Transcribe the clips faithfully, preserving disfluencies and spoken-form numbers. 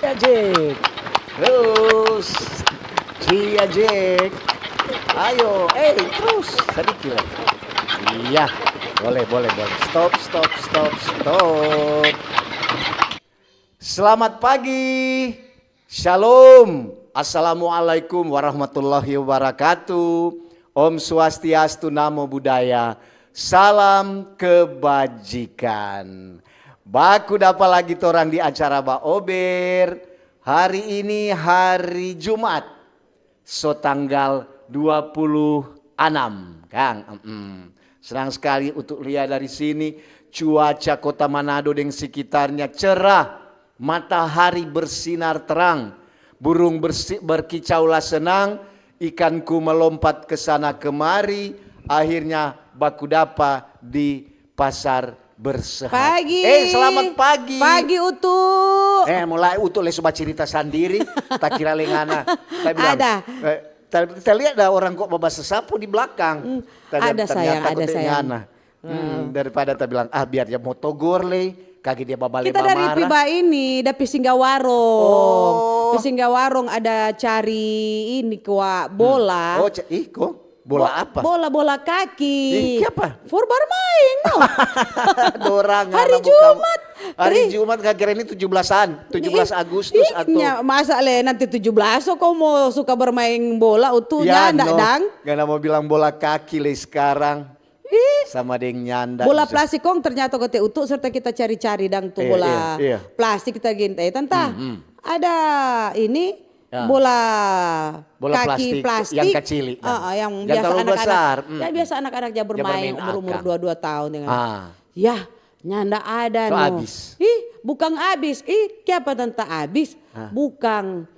Ya, Jack. Terus. Cia, Jack. Ayo, eh, terus. Sedikit lagi. Iya, boleh, boleh, boleh. Stop, stop, stop, stop. Selamat pagi. Shalom. Assalamualaikum warahmatullahi wabarakatuh. Om Swastiastu, Namo Buddhaya. Salam kebajikan. Baku dapa lagi torang di acara Baober. Hari ini hari Jumat, so tanggal dua puluh anam, kang. Mm-mm. Senang sekali untuk lia dari sini. Cuaca kota Manado deng sekitarnya cerah, matahari bersinar terang, burung bersi-, berkicaulah senang, ikanku melompat ke sana kemari, akhirnya baku dapa di pasar bersehat. Pagi. Eh, selamat pagi. Pagi, Utu. Eh, mulai Utu le su bacerita sandiri, ta kira le ngana. Ta bilang, Ada. eh, ta, ta lia ada orang kok babasasapu di blakang. Hmm, Ta bilang, ada, sayang, "Ternyata ada, kok te sayang. ngana." Hmm, daripada ta bilang, "Ah, biar dia mo togor le, kage dia babale Kita dari marah." Pi ba ini, da pi singgah warung. Oh. Pi singgah warung ada cari ini kwa bola. Oh, ce-, ih, kok? Bola Bo-, apa? Bola-bola kaki. Ih, kiapa? For bermain, no. Dorang Hari anak bukan Jumat. Hari Ih. Jumat, kira ini tujuh belasan, tujuh belas Ih, Agustus ih, atau nya, masa le nanti tujuh belas, so kau mau suka bermain bola, Utu, Ya, nyanda, no. dang? Ngana mau bilang bola kaki le sekarang. Ih. Sama deng nyanda Bola bisa. plastik kong ternyata kote Utu serta kita cari-cari dang tu Eh, bola iya, iya. plastik kita ginte. Tanta, Hmm, hmm. ada ini Ya. bola Bola kaki plastik plastik. yang kacili, ya. Ah, ah, yang Yang biasa terlalu anak-anak. besar, mm. Ya, biasa anak-anak ja Ja bermain bermain umur-umur akang. dua dua tahun dengan. Ah. Ya, nyanda ada So no. abis. Ih, bukan abis. Ih, kiapa tanta abis? Ah. Bukan.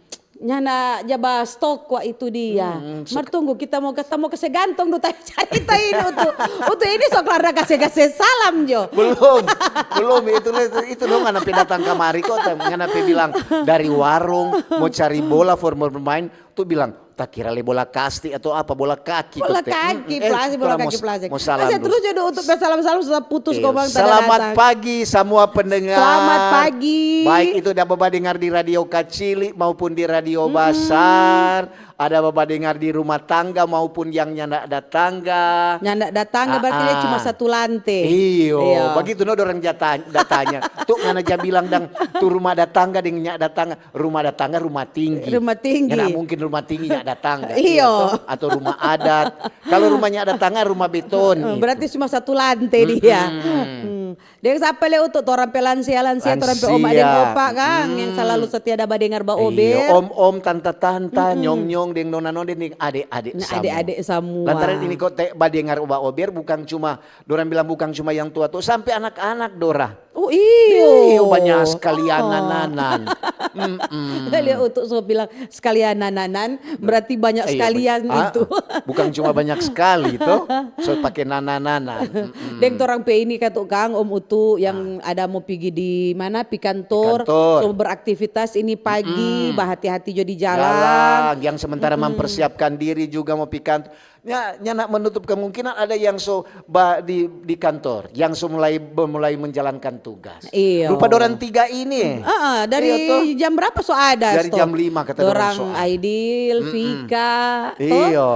Nyanda ja ba stok kwa itu dia. Mm, mm, Mar suk- tunggu, kita mau ke-, kita mau kase gantong du tanya carita ini Utu. Utu ini so kelar da kase-kase salam jo. Belum, belum. Itu, itu, itu dong ngana pe datang kamari kok, ta-, ngana pe bilang dari warung mau cari bola for bermain, tu bilang, "Ta kira le bola kasti atau apa, bola kaki Bola kok, te." kaki, Mm, eh, plastik, bola kurang kaki mau, plastik. mau salam Asa dulu. terus jadi untuk salam-salam sudah putus Iya. kok, Bang, tanda Selamat datang. pagi semua pendengar. Selamat pagi. Baik itu ada badengar di Radio Kacili maupun di Radio Mm-mm. Basar. Ada badengar di rumah tangga maupun yang nyanda ada tangga. Nyanda ada tangga berarti dia Ah, cuma ah. satu lante. Iyo, Iyo. begitu no dorang jata-, datanya. Tu ngana ja bilang dang, tu rumah ada tangga deng nyanda ada tangga. Rumah ada tangga, rumah tinggi. Rumah tinggi. Ngana mungkin rumah tinggi nyanda ada tangga. Iyo. Iyo, toh? Atau rumah adat. Kalau rumahnya ada tangga, rumah beton Eh, itu. berarti cuma satu lante dia. Mm-mm. Hmm. Deng sapa le Utu, torang pe lansia-lansia, torang pe oma deng Lansia. opa kang, yang Hmm. selalu setia da badengar Baober. Iyo, om-om, tanta-tanta, Mm-mm. nyong-nyong, deng nona-nona, deng ade-ade Nah, samua. ade-ade samua. Lantaran ini kok te badengar Baober, bukan cuma, dorang bilang bukan cuma yang tua-tua, sampe anak-anak, Dora. Oh, iyo. Iyo, banyak sekali Oh. anananan. Mm-mm. Lia Utu so bilang, Sekali anananan, berarti banyak Iya, sekalian ba-, ah, itu. bukan cuma banyak sekali, toh. So, pake nana-nana. Mm-mm. Deng torang pe ini katu kang, Om Utu, yang Ah. ada mo pigi di mana, pi kantor, Di kantor. so beraktivitas ini pagi, Mm-mm. bahati-hati jo di jalan. Jalan, yang sementara Mm-mm. mempersiapkan diri juga mo pi kantor. Nya, nya nak menutup kemungkinan ada yang so ba di, di kantor, yang so mulai, mulai menjalankan tugas. Iyo. Rupa dorang tiga ini. Heeh, dari Iyo, toh. jam berapa so ada, Dari Sto? jam lima kata dorang Dorang so ada. Aidil, Mm-mm. Vika, toh? Iyo.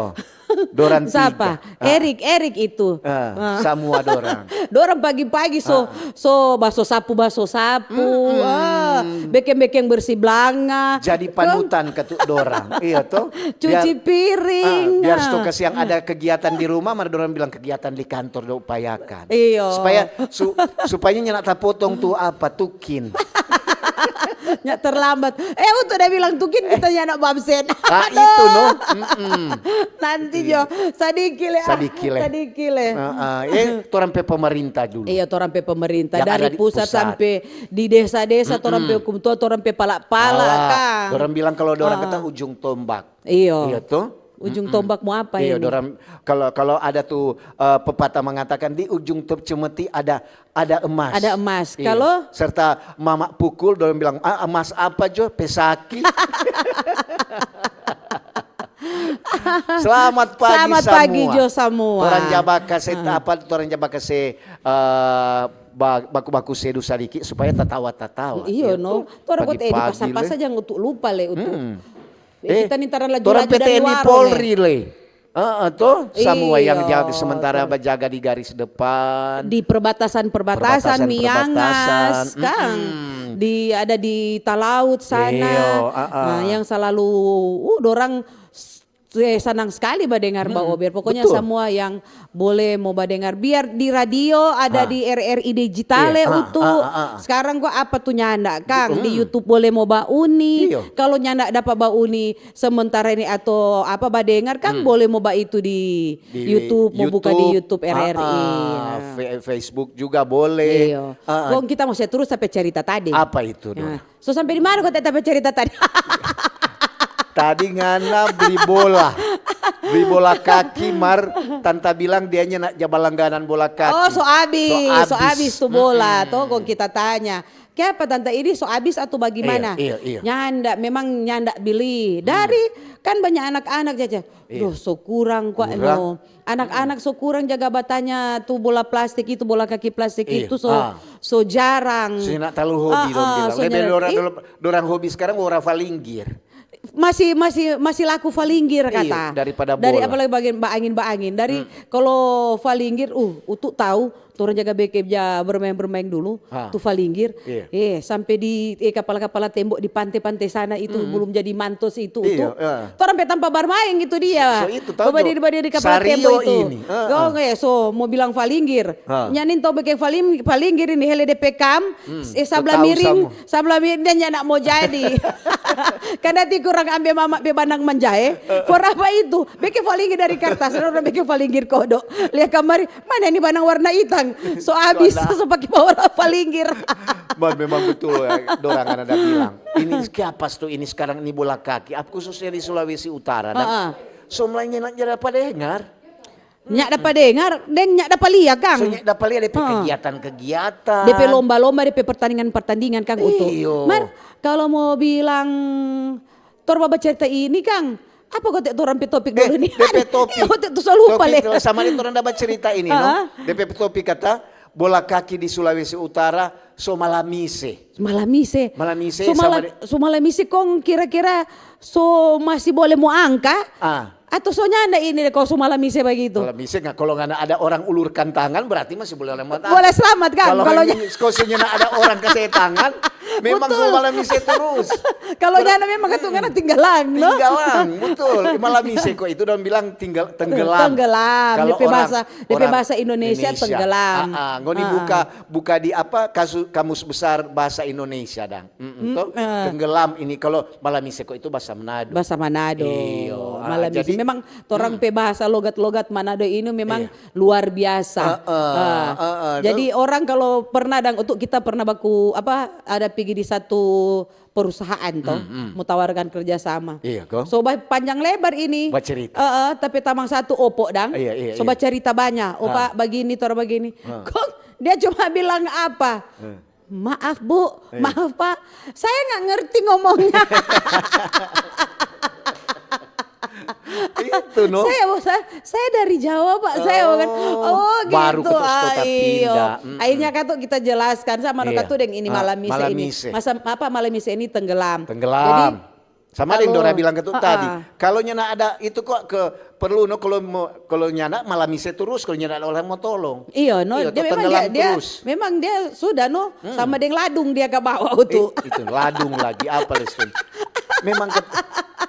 Dorang Sapa? tiga. Ah. Erik, Erik itu. Ah, Ah. samua dorang. Dorang pagi-pagi so, Ah. so baso sapu, baso sapu. Mm-mm. Ah, bekeng-bekeng bersih blanga. Jadi Toh? panutan katu dorang. Iya, toh? Cuci Biar, piring, ah, biar nah. stok kasiang ada kegiatan di rumah, mar dorang bilang kegiatan di kantor do upayakan. Iyo. Supaya su-, supaya nyanda tapotong tu apa, tukin. Nya terlambat. Eh, untuk dia bilang tukin kita nyanda babsen. Ah, itu no. Mm-mm. Nanti jo, sadiki le. Ah, Sadiki le. Sadiki le. Heeh. Eh, torang pe pemerintah dulu. Iya, torang pe pemerintah Yang dari ada di pusat, pusat. Sampai di desa-desa, torang pe hukum tua, torang pe pala-pala, Pala. Kang. Dorang bilang kalau dorang Ah. kata ujung tombak. Iyo. Iya toh? Ujung tombak mau apa Iya, ini? Dorang kalau kalau ada tuh eh, pepatah mengatakan di ujung top cemeti ada ada emas. Ada emas. Iya. Kalau serta mama pukul dorang bilang ah, emas apa jo pesaki. Selamat pagi Selamat semua. Pagi jo semua. Torang jaba kase apa? Torang jaba kase eh, ba- baku-baku sedu sadiki supaya tatawa-tatawa. Iyo Iya no. toh? Torang buat eh di Pagi-pagi pasar-pasar le. Jangan untuk lupa le untuk. Hmm. Eh, kita ni taran laju Torang laju P T N I luar Polri le. Heeh, toh semua yang Iyo, jaga sementara toh. Berjaga di garis depan. Di perbatasan-perbatasan Perbatasan-perbatasan, Miangas, Kang. mm-mm. Di ada di Talaut sana. Iyo, ah, ah. Nah, yang selalu uh, dorang s- eh, senang sekali badengar Mbak Mm-mm, Ober. Pokoknya betul. Semua yang boleh mau badengar biar di radio ada Ah. di R R I Digitale Iya, ah, untuk ah, ah, ah. Sekarang kok apa tuh nyanda Kang di Mm-mm. YouTube boleh mau bauni. Iyo. Kalau nyanda dapat bauni sementara ini atau apa badengar Kang Hmm. Boleh mau ba itu di Di YouTube, mau buka di YouTube ah, R R I. ah, Ya. Fe- Facebook juga boleh. Iyo. Ah, ah. Kong kita masih terus sampai cerita tadi. Apa itu? Nah, Dora? so sampai di mana kok tetap cerita tadi? Tadi ngana beli bola. Beli bola kaki mar tanta bilang dianya nak jaba langganan bola kaki. Oh, so abis, so abis. abis tu bola. Mm-mm. Toh kong kita tanya, kiapa tanta ini so abis atau bagaimana? Iya, iya, iya. Nyanda, memang nyanda beli. Dari kan banyak anak-anak jaja. Iya. Duh, so kurang kwa Kurang. No. Anak-anak so kurang jaga batanya tu bola plastik itu, bola kaki plastik Iya, itu so ah. So jarang. So nyanda talalu hobi dong Ah, ah, bilang. so Lebe nyanda- dorang, ih. dorang hobi sekarang orang falinggir. Masih masih masih laku falinggir Iya, kata. daripada Dari bola. Apalagi bagian baangin-baangin. Dari kalau falinggir, uh, utu tahu, torang jaga beke ja bermain-bermain dulu, Ah. tu falinggir. Iya. Eh, sampai di eh, kapala-kapala tembok di pante-pante sana itu belum jadi mantos itu, Iya, utu. iya. Torang pe tampa barmaeng itu dia. So, so itu tahu Badiri, jo. badiri kapala Sario tembok itu. ini. Ah, Kong, ah. Eh, so mau bilang falinggir. Ah. Nyanin tau bikin faling, falinggir ini hele de pe kam, eh, so sabla tahu miring, samo. sabla miring dan nyanda mo jadi. Kan nanti kurang ambe mama pe banang manjae. For apa itu? Bikin falinggir dari kartas, orang bikin falinggir kodo. Lia kamari, mana ini banang warna itang? So abis, Sudah. So pake bawa falinggir. Bah, memang betul ya, dorang ada bilang. Ini kiapas tuh ini sekarang ini bola kaki, apa khususnya di Sulawesi Utara. Dan Heeh. So mulai nyenak jadi apa dengar? Nyak dapa dengar, deng nyak dapa lia kang. So nyak dapa lia depe Heeh. Kegiatan-kegiatan. Depe lomba-lomba, depe pertandingan-pertandingan kang utu. Iyo. Mar, kalau mau bilang torba bacerita ini kang, apa kote torang pe topik Eh, dulu nih? depe topik. Iya, kote tu so lupa Topik le. Sama deng torang da bacerita ini, no? Heeh. Depe topik kata bola kaki di Sulawesi Utara so malamise. Malamise. Malamise So sama mala-, de- so malamise kong kira-kira so masih boleh mo angka? Ah. Atau so nyanda ini deh kalau so malamise bagitu? Malamise nggak, kalau nggak ada orang ulurkan tangan berarti masih boleh orang mata. Boleh selamat kang. Kalau Kalau ini, kalau so nyanda ada orang kasih tangan, memang Betul. so malamise terus. Kalau nyanda memang katu ngana tinggalang, no? Tinggalang, betul. Malamise kok itu dong bilang tinggal tenggelam. Tenggelam. Kalau Depe orang- bahasa, depe orang bahasa Indonesia, tenggelam. Ah, ah. Ngoni Ah, buka buka di apa kasu-, kamus besar bahasa Indonesia dang. Mm-mm, toh? Mm, eh. Tenggelam ini kalau malamise kok itu bahasa Manado. Bahasa Manado. Iyo, ah, Malamise. jadi- Memang torang pe bahasa logat-logat Manado ini memang Iya. luar biasa. Heeh, Ah. heeh, Jadi tuh. Orang kalau pernah dang untuk kita pernah baku apa ada pigi di satu perusahaan toh, Hmm, hmm. Mau tawarkan kerjasama. Iya, kong. So ba-, panjang lebar ini. Bacerita. Heeh, tapi tamang satu opo dang. Iya, iya, So iya. Bacerita banyak. Opa Ah. Bagini, tor bagini. Ah. Kong dia cuma bilang apa? Eh. Maaf bu, Iya. Maaf pak, saya nggak ngerti ngomongnya. Itu no. Saya, saya, saya dari Jawa pak, saya kan. Oh, Oh gitu. baru ketok Ah, kota iyo. pindah. Mm-mm. Akhirnya katu kita jelaskan sama no Iya. katu deng ini Ah, malamise ini. malamise. Masa apa malamise ini tenggelam. Tenggelam. Jadi, Sama deng kalau- Dora bilang ke tu Ah, tadi. ah. Kalau nyana ada itu kok ke perlu no kalau mau kalau nyana malamise terus kalau nyana ada orang mau tolong. Iyo no, Iyo, dia memang tenggelam dia, dia terus. Memang dia sudah no, sama deng ladung dia ka bawa utu. Eh, itu ladung lagi apa listen. Memang ke,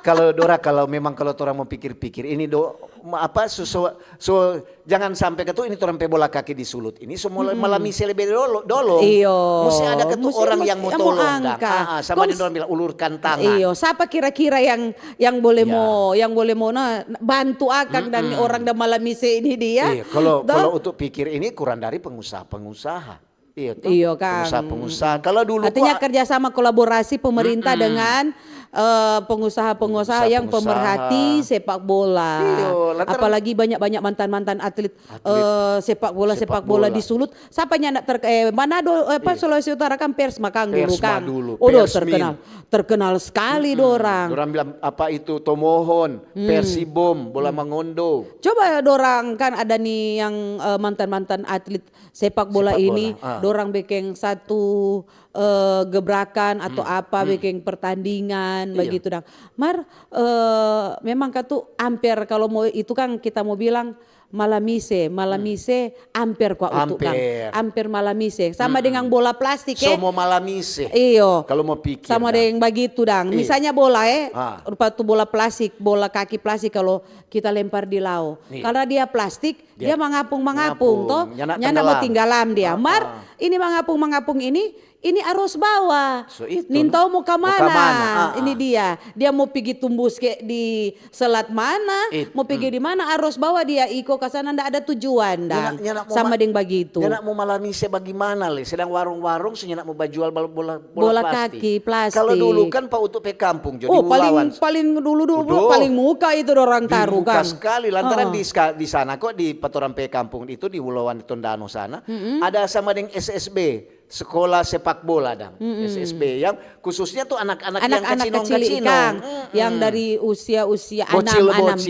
Kalau Dora, kalau memang kalau torang mo pikir-pikir, ini do, ma-, apa, so, so, so, jangan sampe katu ini torang pe bola kaki di sulut. Ini so mo, malamise lebe dolo, dolo. Iyo. Musti ada katu orang yang mo tolong, dang. Ah, ah, sama deng dorang bilang, ulurkan tangan. Iyo, sapa kira-kira yang, yang boleh mo, yang boleh mo, nah, bantu akang dan orang da malamise ini dia. Iyo, kalau, kalau untuk pikir ini kurang dari pengusaha-pengusaha. Iyo, toh? Iyo, kang. Pengusaha-pengusaha. Kalau dulu artinya kerjasama kolaborasi pemerintah dengan, eh, pengusaha-pengusaha yang pemerhati sepak bola. Iyo, lantaran apalagi banyak-banyak mantan-mantan atlet, eh, sepak bola, sepak bola di sulut. Sapa nyanda ter-, eh, Manado, eh, apa, Sulawesi Utara kan Persma, kang, dulu, kang. Odo, terkenal, terkenal sekali dorang. Dorang bilang apa itu, Tomohon, Persibom, bola mangondo. Coba dorang kan ada nih yang, eh, mantan-mantan atlet sepak bola ini, dorang bekeng satu, eh, gebrakan atau apa, bekeng pertandingan, begitu dang. Mar, eh, memang katu amper kalau mo itu kan kita mo bilang malamise, malamise amper kwa utu kan. Amper malamise. Sama dengan bola plastik, eh. So mo malamise. Iyo. Kalau mo pikir, sama deng bagitu dang. Misalnya bola, eh, rupa tu bola plastik, bola kaki plastik kalau kita lempar di lao. Karena dia plastik, dia mangapung-mangapung, to? Nyanda mo tenggelam dia. Mar, ini mangapung-mangapung ini, ini arus bawa. So itu, nintau mo ka mana? Ini dia. Dia mo pigi tumbus ke di selat mana? Mo pigi di mana? Arus bawa dia iko ka sana, nda ada tujuan, dang. Sama deng bagitu. Nyanda mo malamise bagimana le? Sedang warung-warung so nyanda mo bajual bola, bola kaki plastik. Kalau dulu kan pa utu pe kampung, jadi paling, paling dulu-dulu, paling muka itu dorang taru kan. Di muka skali, lantaran di ska-, di sana kok, di pa torang pe kampung itu, di Ulawan, di Tondano sana, ada sama deng S S B, sekolah sepak bola dang, S S B, yang khususnya tu anak-anak yang kacinong-kacinong, yang dari usia-usia anam,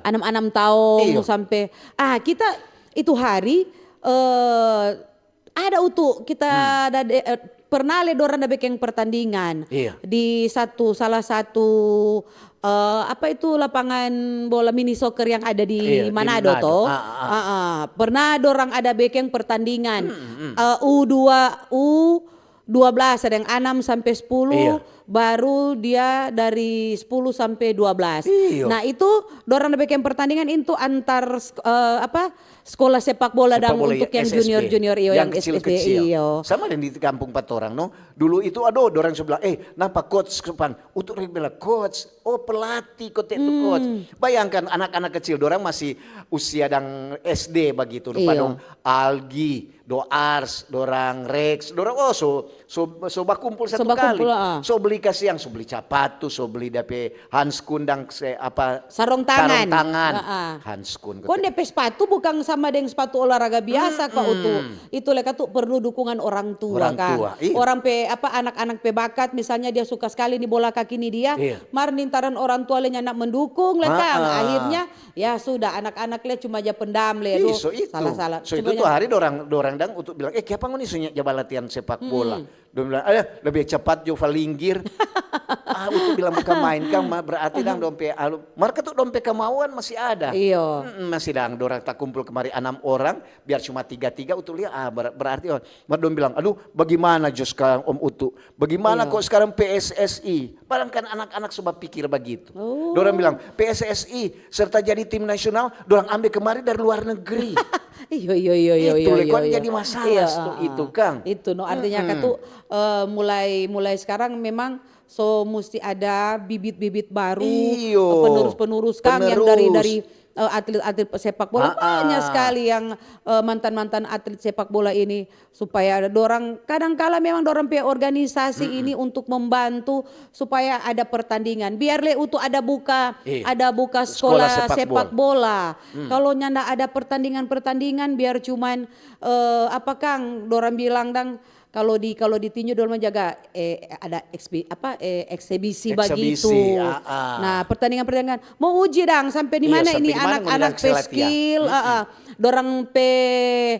anam, anam taong sampe, ah, kita itu hari, eh, ada utu kita ada de-, eh, pernah le dorang da bekeng pertandingan di satu, salah satu, eh, apa itu, lapangan bola mini soccer yang ada di Manado to. Pernah dorang ada bekeng pertandingan, eh, U dua, U dua belas, ada yang anam sampe sepuluh, baru dia dari sepuluh sampe dua belas. Nah, itu dorang da bekeng pertandingan itu antar sek-, eh, apa, sekolah sepak bola dang untuk yang junior-junior, iyo, yang S S B, iyo. Sama deng di kampung pa torang, no. Dulu itu, aduh, dorang so bilang, "Eh, napa coach sopan?" Utu bilang, "Coach, oh, pelatih, kote tu coach." Bayangkan anak-anak kecil, dorang masih usia dang S D bagitu, rupa dong Algi, do Ars, dorang Rex, dorang, oh, so, so, so bakumpul satu kali. So beli kasiang, so beli capatu, so beli dape hanskun dang se-, apa, sarong tangan. Hanskun. Kong depe sepatu bukang sama deng sepatu olahraga biasa kwa utu. Itu le katu perlu dukungan orang tua, kan. Orang pe, apa, anak-anak pe bakat, misalnya dia suka skali ni bola kaki ni dia, mar nintaran orang tua le nyanda mendukung le, kan. Akhirnya, ya sudah, anak-anak le cuma ja pendam le, aduh, salah-salah. So itu tu hari dorang, dorang dang utu bilang, "Eh, kiapa ngoni so nya ja balatihan sepak bola?" Dong bilang, "Eh, lebih cepat jo falinggir." Ah, utu bilang, "Bukan main kang, ma-, berarti dang dong pe alu." Mar katu dong pe kemauan masih ada. Iyo. Masih dang, dorang takumpul kemari anam orang, biar cuma tiga-tiga, utu lia, ah, ber-, berarti, oh. Mar dong bilang, "Aduh, bagaimana jo sekarang Om Utu? Bagaimana kok sekarang P S S I?" Padahal kan anak-anak so bapikir bagitu. Dorang bilang, "P S S I serta jadi tim nasional, dorang ambe kemari dari luar negeri." Iyo, iyo, iyo, iyo. Itu le kan jadi masalah itu, kang. Itu, no, artinya katu, eh, mulai, mulai sekarang memang so musti ada bibit-bibit baru, penerus-penerus, kang, yang dari, dari, eh, atlet-atlet sepak bola. Banyak sekali yang, eh, mantan-mantan atlet sepak bola ini, supaya dorang, kadangkala memang dorang pe organisasi ini untuk membantu supaya ada pertandingan. Biar le utu ada buka, ada buka sekolah sepak bola. Kalau nyanda ada pertandingan-pertandingan, biar cuman, eh, apa, kang, dorang bilang dang, kalau di, kalau di tinju dorang jaga, eh, ada ekspi-, apa, eh, eksibisi bagitu. Nah, pertandingan-pertandingan mau uji dang sampe di mana ini anak-anak pe skill, dorang pe,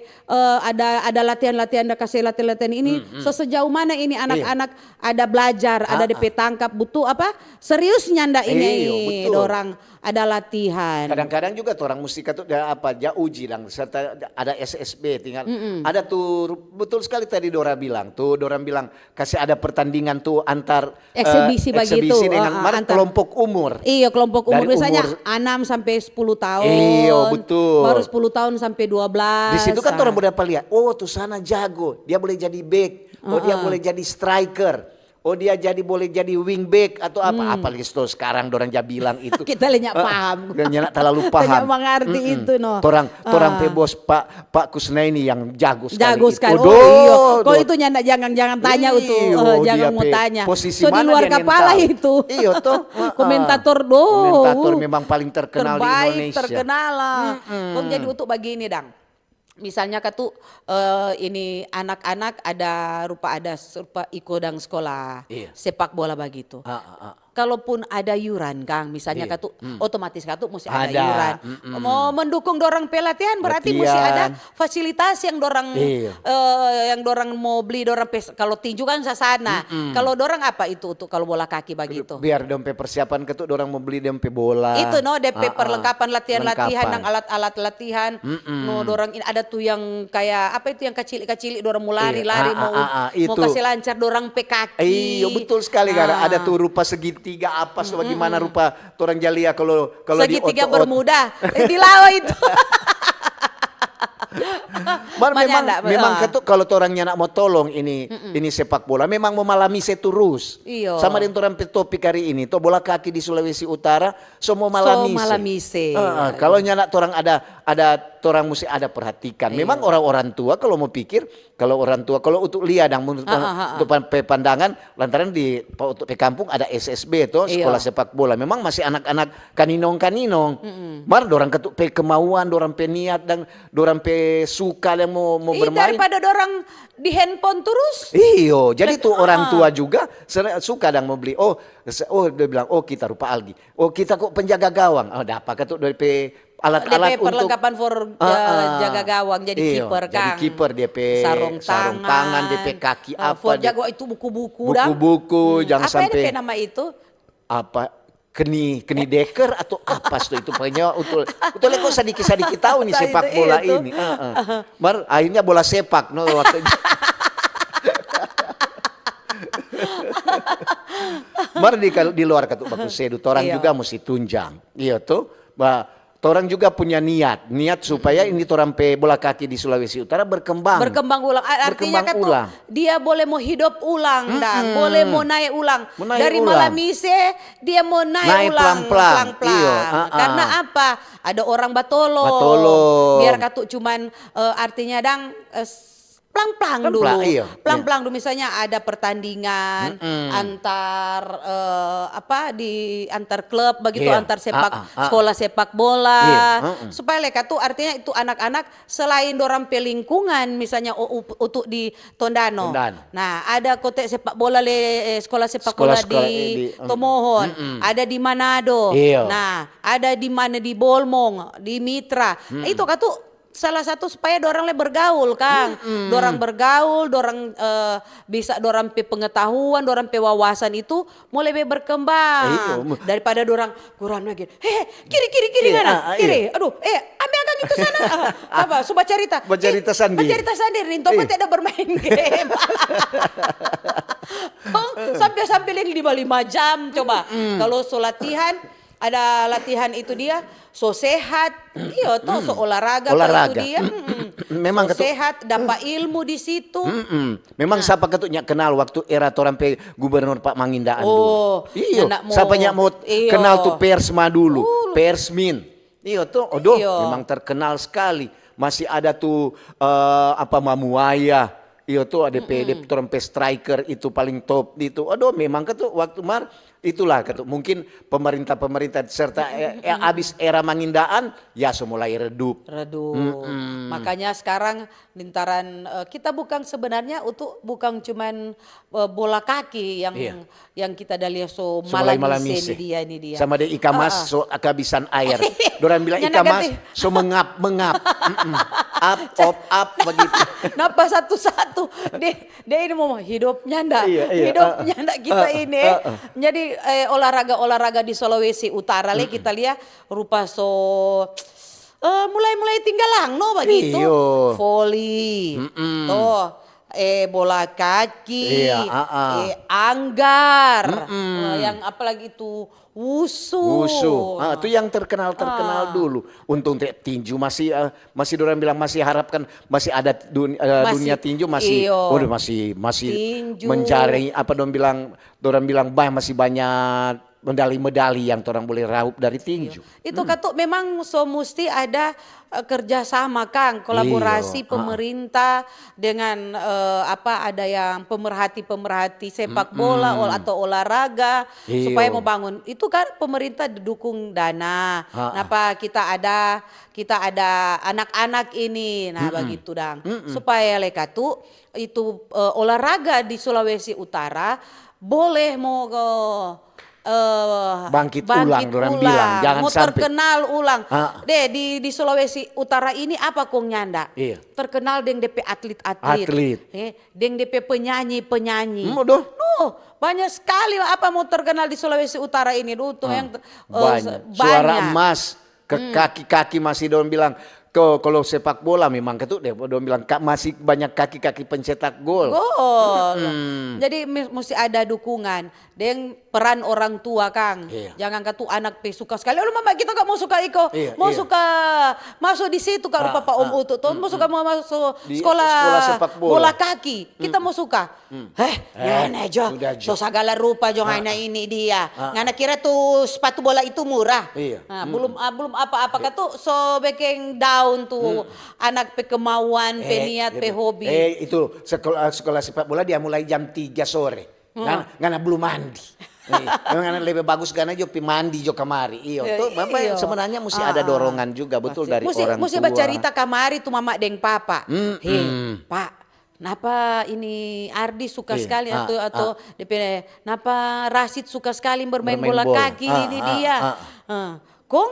eh, ada, ada latihan-latihan, ada kase latihan-latihan ini, so sejauh mana ini anak-anak ada belajar, ada depe tangkap, butuh apa, serius nyanda ini dorang. Ada latihan. Kadang-kadang juga torang musti katu, da, apa, ja uji dang, serta ada S S B, tinggal ada tu, betul sekali tadi Dora bilang, tu dorang bilang, kasi ada pertandingan tu antar, eh, Eksibisi bagitu, eksibisi dengan ah, ah, mar-, antar kelompok umur. Iya, kelompok umur Dari biasanya umur enam sampai sepuluh tahun. Iya, betul. Baru sepuluh tahun sampai dua belas. Di situ kan Nah. Orang boleh dapat lihat, oh, tu sana jago, dia boleh jadi back, oh, dia boleh jadi striker, oh, dia jadi, boleh jadi wing back atau apa. Apalagi sekarang dorang ja bilang itu. Kita le nyak Eh, paham. Dan nyak talalu Kita paham. nyak mangarti Mm-mm. itu, no. Torang, torang pe Ah. bos Pak, Pak Kusnaini yang jago sekali. Jago sekali. Itu. Oh, iyo. Doh, Kalau doh. itu nyanda, jangan, jangan tanya itu. Iyo, Eh, jangan dia mau pe tanya. posisi So, di mana luar dia kepala mental. itu. Iyo, toh. Heeh. Komentator doh. Komentator memang paling terkenal di Terbaik, Indonesia. Terkenal lah. Mm-mm. Kong jadi untuk begini dang. Misalnya katu, eh, ini anak-anak ada rupa, ada rupa iko dang sekolah Iya. sepak bola bagitu. Ah, ah, ah. Kalaupun ada yuran, Kang, misalnya Iya. katu, otomatis katu mesti ada, Ada, yuran. mm-mm. Mau mendukung dorang pe latihan, berarti mesti ada Latihan. fasilitas yang dorang, Iya. eh, yang dorang mo bli, dorang pe, kalau tinju kan sasana. Kalau dorang apa itu untuk kalau bola kaki bagitu? Biar dong pe persiapan katu, dorang mo bli dong pe bola. Itu no, de pe Ah, ah. perlengkapan latihan-latihan, Lengkapan. Dang alat-alat latihan. Mm-mm. No, dorang in-, ada tu yang kayak apa itu yang kacili-kacili, dorang mo lari, Iya, lari, ah, mo, ah, ah, ah, mo itu. Kasi lancar dorang pe kaki. Iyo, betul sekali, kan. Ah. Ada tu rupa segitiga apa, so bagaimana rupa torang ja lia kalau, kalau di Segitiga otot. Bermuda. Eh, di lawa itu. Mar, Manyanda, memang, memang ah. Katu, kalau torang nyanda mo tolong ini, ini sepak bola, memang mo malamise turus. Iyo. Sama deng torang pe topik hari ini, to, bola kaki di Sulawesi Utara, so mo malamise. So malamise. Heeh, kalau nyanda torang ada, ada, torang musti ada perhatikan. Memang orang-orang tua kalau mo pikir, kalau orang tua, kalau untuk lia dang, menurut Ha, ha, ha, ha. Untuk pan-, pe pandangan, lantaran di pa-, untuk pe kampung ada S S B to, Iya. sekolah sepak bola. Memang masih anak-anak kaninong-kaninong. Mar dorang katu pe kemauan, dorang pe niat, dan dorang pe suka yang mau, mau Ih, bermain. Daripada dorang di handphone terus. Iyo, jadi tu Ah. orang tua juga sere-, suka dang mau beli. Oh, se-, oh, dia bilang, "Oh, kita rupa algi. Oh, kita kok penjaga gawang." Oh, dapa katu dari pe alat-alat Dia pe untuk perlengkapan for, Ah, eh, ah. Jaga gawang, jadi Iyo, kiper, jadi Kang. kiper, dia pe Sarung sarung tangan, tangan, dia pe kaki eh, apa, for dia jago itu buku-buku, dang. Buku-buku, jangan Apa ada sampai pe nama itu? Apa? Keni, keni deker atau apa sto itu? Pokoknya utul, utul kok sadiki-sadiki tahu nih Tahu sepak itu, bola iya, tuh. Ini. Heeh. Mar, akhirnya bola sepak, no, waktu Mar di, kalau di luar katu baku sedu, torang Iya. juga mesti tunjang. Iya tuh. Ba, torang juga punya niat, niat supaya ini torang pe bola kaki di Sulawesi Utara berkembang. Berkembang ulang. A-, artinya Berkembang katu ulang. Dia boleh mau hidup ulang, dang. Boleh mau naik ulang. Mau naik Dari ulang. Malamise, dia mau naik, Naik ulang pelan-pelan. pelan-pelan. Iyo, ah, ah. Karena apa? Ada orang batolong. Batolong. Biar katu cuman, eh, artinya dang, eh, s-, pelan-pelan dulu. Pelan-pelan, iyo, Pelan-pelan dulu. Misalnya ada pertandingan antar, eh, apa, di antar klub begitu, Iya. Antar sepak, Ah, ah, ah. Sekolah sepak bola. Iya, heeh. Supaya leka tu artinya itu anak-anak selain dorang pe lingkungan, misalnya o-, u-, untuk di Tondano. Tondano. Nah, ada kote sepak bola le, eh, sekolah sepak Sekolah, bola sekolah, di eh, di, em, Tomohon, mm-mm. Ada di Manado. Iya. Nah, ada di mana, di Bolmong, di Mitra. Nah, itu katu salah satu supaya dorang le bergaul, Kang. Dorang bergaul, dorang, eh, bisa dorang pe pengetahuan, dorang pe wawasan itu mo lebe berkembang. Iya, mu- Daripada dorang kurang lagi. "He, kiri, kiri, kiri, Iya, ngana, ah, ah, kiri. Iya. Aduh, eh, ambe akang itu sana." Ah, apa? So bacarita. Bacarita Eh, sandiri. Bacarita sandiri. Nih, toko Iya. tidak bermain game. Kong sampai-sampai yang lima-lima jam coba. Kalau so latihan, ada latihan itu dia so sehat, iyo toh, so olahraga, kalau Olahraga. Itu dia, mm-mm. Memang So katu- sehat, dapat ilmu di situ. Mm-mm. Memang sapa katu nya kenal waktu era torang pe gubernur Pak Mangindaan Oh, dulu. Iyo, nyandak mo. Sapa nya mo Iyo. Kenal tu Persma dulu, Uh. Persmin. Iyo tuh, aduh, Iyo. Memang terkenal sekali. Masih ada tu, eh, apa, Mamuaya. Iyo tuh, ada pe, de torang pe striker itu paling top itu. Aduh, memang katu waktu mar, itulah katu. Mungkin pemerintah-pemerintah serta, eh, eh, abis era Mangindaan, ya so mulai redup. Redup. Makanya sekarang lintaran, eh, kita bukan sebenarnya untuk, bukan cuman, eh, bola kaki yang Iya. yang kita ada lihat so So mulai malamise malamise. Ini dia, ini dia. Sama deng ika mas, Ah, ah. So kehabisan air. Dorang bilang Nyanda ika mas, ganti. So mengap-mengap. Mm-mm. Up, op, up, begitu. Napa satu-satu? Tuh, dia, dia ini mau hidup nyanda, Iya, iya, hidup ah, ah, nyanda kita ah, ah, ini. ah, ah. Jadi eh, olahraga-olahraga di Sulawesi Utara le kita lihat rupa so eh, mulai-mulai tinggalang no bagitu. Iyo. Voli, Mm-mm. toh, eh bola kaki, Iya, ah, ah. eh anggar, Mm-mm. eh, yang apalagi itu wusu. Wusu. Ah, itu yang terkenal-terkenal Ah. dulu. Untung te- tinju masih eh, masih orang bilang masih harapkan masih ada dun- eh, Masih, dunia tinju masih iyo. Waduh, masih masih Tinju. Mencari apa dong bilang orang bilang bah masih banyak medali-medali yang orang boleh raup dari tinju. Itu katu memang so musti ada eh, kerjasama kang, kolaborasi Iyo, ah. Pemerintah dengan eh, apa ada yang pemerhati-pemerhati sepak bola ol- atau olahraga Iyo. Supaya mau bangun. Itu kan pemerintah dukung dana. Ah, ah. Napa kita ada kita ada anak-anak ini, nah begitu dang. Supaya le katu itu eh, olahraga di Sulawesi Utara boleh mau eh, Bangkit ulang, dorang bilang. Jangan mau sampai. Terkenal ulang. Ah. Deh di di Sulawesi Utara ini apa kong nyanda? Iya. Terkenal deng depe atlet-atlet. Atlet. Eh, deng depe penyanyi-penyanyi. Hmm, aduh. No, banyak sekali apa mau terkenal di Sulawesi Utara ini dulu tuh Ah, yang eh, banyak. Suara banyak. Emas ke kaki-kaki masih dong bilang ke kalau sepak bola memang ketu deh dong bilang ka- masih banyak kaki-kaki pencetak gol. Gol. Jadi mi- mesti ada dukungan deng peran orang tua kang. Iya. Jangan katu anak pe suka sekali. Lalu mama kita gak mau suka iko, Iya, mau iya. Suka masuk di situ kalau Ah, papa om ah, utu tuh mau suka mau masuk Di sekolah sekolah sepak bola. Bola kaki. Kita mau suka. Heh, Eh, ngana jo. sudah jo. So sagala rupa jo ngana ini dia. Ngana kira tu sepatu bola itu murah. Iya. Nah, belum ah, belum apa-apa katu so bekeng down tu anak pe kemauan, pe Eh, niat, dia pe bilang, hobi. Eh, itu sekolah sekolah sepak bola dia mulai jam tiga sore. Ngana, ngana belum mandi. Iya. Memang ngana lebih bagus ngana jo pi mandi jo kamari. Iyo, Ya, tuh Bapak iyo. Sebenarnya mesti Ah, ada ah. Dorongan juga betul Pasti. dari Musti, orang musti tua. Bacarita kamari tu mama deng papa. Mm-mm. Hei, pak, napa ini Ardi suka Iya, sekali ah, atau atau depe napa Rasid suka sekali bermain, Bermain bola, bola. Kaki Ah, ini ah, dia. ah. Ah. Kong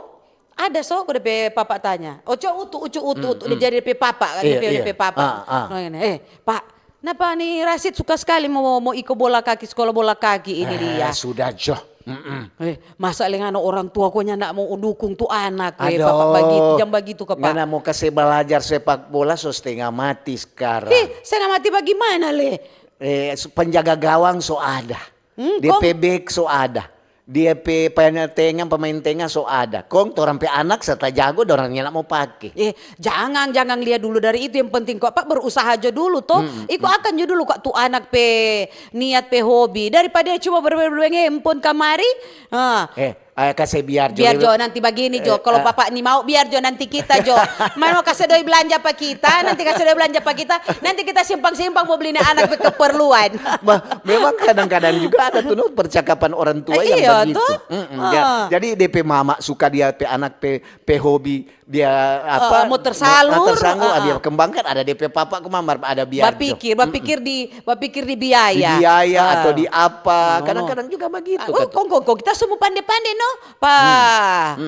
ada so aku depe papa tanya. Oco utu ucu utu utu dia jadi depe papa kan Iya, depe iya. depe papa. Ah, ah. Nah, ini, eh pak, napa ni Rasid suka sekali mau mau iko bola kaki sekolah bola kaki ini Eh, dia. Sudah jo. Mm-mm. Eh, masa lengana orang tua ko nyanda mau dukung tu anak eh, Aduh. papa bagitu jam bagitu ke pak. Ngana mau kasih belajar sepak bola so setengah mati sekarang. Ih, setengah mati bagaimana le? Eh, su- penjaga gawang so ada. Hmm, Dia kong- pebek so ada. Dia pe pemain tengah, pemain tengah so ada. Kong torang pe anak serta jago dorang nyanda mau pake. Eh, jangan jangan lihat dulu dari itu yang penting kok pak berusaha aja dulu toh. Iko akan jo dulu kok tu anak pe niat pe hobi daripada cuma bermain handphone kamari. Ah. Eh, eh, kasih biar Biar juga. jo nanti bagini jo, kalau papa ni mau biar jo nanti kita jo. Mana mau kasih doi belanja pa kita, nanti kasih doi belanja pa kita, nanti kita simpang-simpang mau beli ni anak pe keperluan. Ma- memang kadang-kadang juga ada tuh no, percakapan orang tua yang Iya, begitu. tuh. Mm-mm, Ah. ya. Jadi D P mama suka dia pe anak pe, pe hobi dia apa Ah, mau tersalur, ah, tersalur ah, ah, dia ah. Kembangkan ada D P papa kemamar ada biar Bapikir, bapikir di, bapikir di biaya. Di biaya Ah. atau di apa. No. Kadang-kadang juga begitu. Ah, oh, Kak. kong, kong, kong, kita semua pande-pande no, pa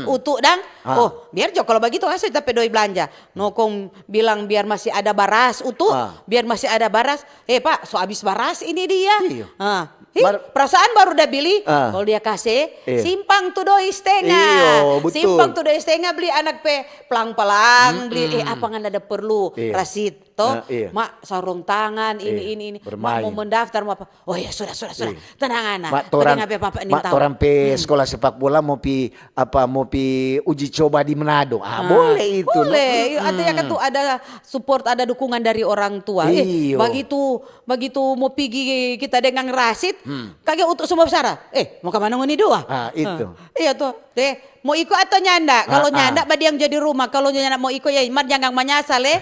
utu dang. Hmm. Oh, biar jo kalau begitu kasih tapi doi belanja. No kong bilang biar masih ada baras utu, Ah. biar masih ada baras. Eh pak, so habis baras ini dia. Iya. Ah. Ih, Bar- perasaan baru udah beli, Ah. kalau dia kasih, Iya. simpang tu doi setengah. Iyo, betul. Simpang tu doi setengah beli anak pe pelang-pelang, beli eh apa ngana ada perlu, Iya. Rasid. Toh, Ah, iya. mak sarung tangan ini Iya, ini ini. Mak bermain. Mau mendaftar mau apa? Oh ya sudah sudah sudah. Iya. Tenang ana. Mak torang, Tenang apa apa mak torang pe sekolah sepak bola mau pi apa mau pi uji coba di Manado. Ah, boleh itu. No? Boleh. Iya, artinya kan tuh ada support, ada dukungan dari orang tua. Eh, Iyo. Begitu begitu mau pigi kita dengan Rasid, kage untuk semua besar. Eh, mau kemana ngoni dua? Ah, itu. Iya tuh. Deh, mau iko atau nyanda? Kalau Ah, ah. Nyanda, badiang jadi rumah. Kalau nyanda mau iko ya, mar jangan manyasal eh.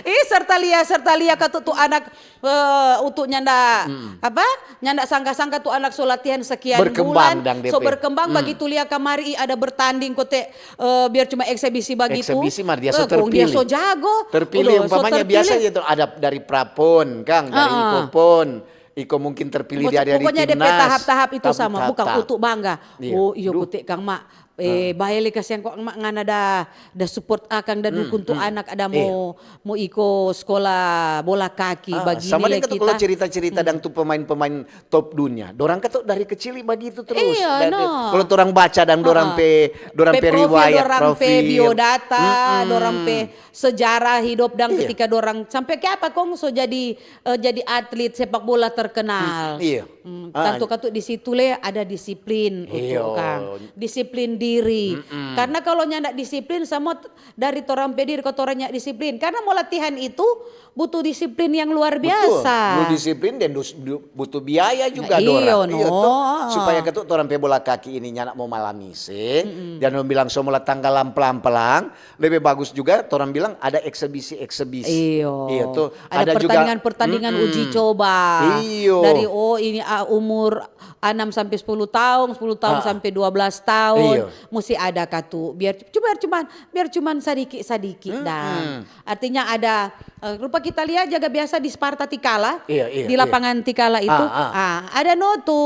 Ih, serta lia, serta lia katu tu anak eh, untuk nyanda apa? Nyanda sangka-sangka tu anak so latihan sekian Berkembang bulan, dang so depe. Berkembang begitu lia kamari ih, ada bertanding kote eh, biar cuma eksebisi begitu. Eksebisi mar dia so Eh, kong dia terpilih. So jago. Terpilih Udah, so umpamanya biasa terpilih. Gitu ada dari prapon, Kang, dari Ah, ah. Ikopon. Iko mungkin terpilih dia dari Pokoknya dia pe timnas. Tahap-tahap itu sama, bukan Tahap-tahap. untuk bangga. Iya. Oh, iyo Duh. Kote Kang Mak. Eh, bae le kasiang kong ma-, ngana da, da support akang, da dukung tu anak ada mo, mo iko skola bola kaki. Ah, bagini sama le deng katu kita. Kalau cerita-cerita dang tu pemain-pemain top dunia, dorang katu dari kecil bagitu terus. Iya, dari, no. Kalau torang baca dang dorang pe, dorang pe riwayat, dorang pe profil, biodata, dorang pe sejarah hidup dang ketika dorang sampe ke apa kong so jadi, eh, jadi atlet sepak bola terkenal. Iya. Hmm, tantu katu di situ le ada disiplin, utu kang. Disiplin diri. Karena kalau nyanda disiplin, sama t-, dari torang pe diri, kalau torang nyanda disiplin. Karena mau latihan itu butuh disiplin yang luar biasa. Butuh disiplin dan dus-, du-, butuh biaya juga, Dora. Iyo, no. Iyo, toh. Supaya katu torang pe bola kaki ini nyanda mau malamise. Dan dong bilang, "So, mula tanggal lam pelang-pelang." Lebe bagus juga torang bilang ada eksebisi-eksebisi. Iyo. Iyo, tuh. Ada pertandingan-pertandingan uji coba. Iyo. Dari, oh, ini, ah, umur enam sampe sepuluh taong, sepuluh taong sampe dua belas taong, musti ada katu. Biar, biar cuman, biar cuman sadiki-sadiki dang. Artinya ada, eh, rupa kita lia jaga biasa di Sparta Tikala, di lapangan Tikala itu, ah, ada no tu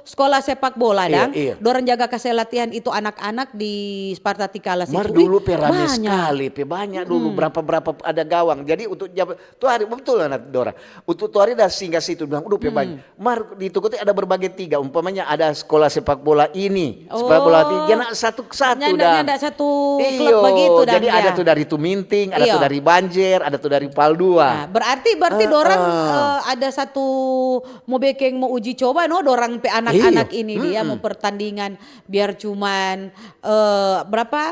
skola sepak bola dang. Dorang jaga kase latihan itu anak-anak di Sparta Tikala situ. Mar dulu pe rame skali, pe banya dulu, berapa-berapa ada gawang. Jadi untuk jab-, tu hari, betul, Dora. Untuk tu hari da singgah situ, bilang, "Uduh, pe banya." Mar di toko tu ada berbagai tiga, umpamanya ada skola sepak bola ini, sepak bola ti-, nyanda satu-satu dang. Nyanda satu klub bagitu dang. Jadi ada tu dari Tuminting, ada tu dari Banjer, ada tu dari Pal dua. Nah, berarti, berarti dorang, eh, ada satu mo bekeng, mo uji coba no, dorang pe anak-anak ini dia mo pertandingan biar cuman, eh, berapa?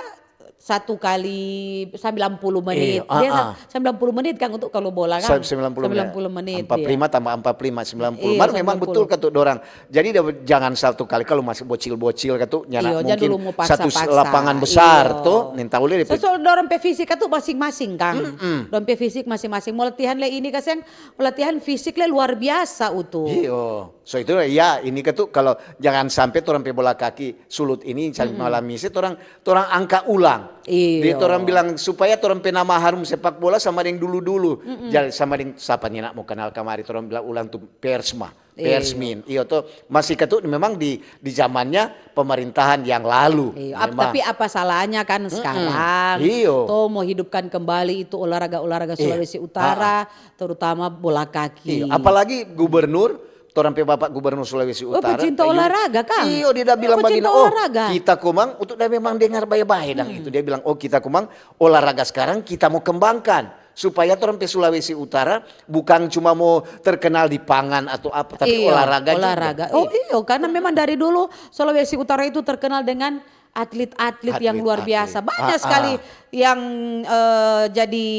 Satu kali sembilan puluh menit. Iya, dia sa-, sembilan puluh menit kang untuk kalau bola kang. Sembilan puluh menit. Empat puluh lima tambah empat puluh lima, sembilan puluh. Mar memang betul katu dorang. Jadi jangan satu kali kalau masih bocil-bocil katu, nyanda mungkin satu lapangan besar tu, nin tau le. Sesuai dorang pe fisik katu masing-masing kang. Dorang pe fisik masing-masing. Mo latihan le ini kaseng, mo latihan fisik le luar biasa utu. Iyo. So itu ya, ini katu kalau jangan sampe torang pe bola kaki sulut ini, sampe malamise torang, torang angka ulang. Iyo. Jadi torang bilang supaya torang pe nama harum sepak bola sama deng dulu-dulu. Jadi sama deng sapa nyanda mo kenal kamari, torang bilang ulang tu Persma, Persmin. Iyo to, masih katu memang di, di zamannya pemerintahan yang lalu. Iyo, tapi apa salahnya kan sekarang? Iyo. To mo hidupkan kembali itu olahraga-olahraga Sulawesi Utara, terutama bola kaki. Iyo, apalagi gubernur Torang pe Bapak Gubernur Sulawesi Utara, pecinta olahraga, kang. Iyo, dia da bilang bagini, "Oh, kita komang," untuk da memang dengar bae-bae dang itu. Dia bilang, "Oh, kita komang olahraga sekarang kita mo kembangkan supaya torang pe Sulawesi Utara bukang cuma mo terkenal di pangan atau apa, tapi olahraga juga." Olahraga. Oh, iyo, karena memang dari dulu Sulawesi Utara itu terkenal dengan atlet-atlet yang luar biasa. Banyak sekali yang, eh, jadi,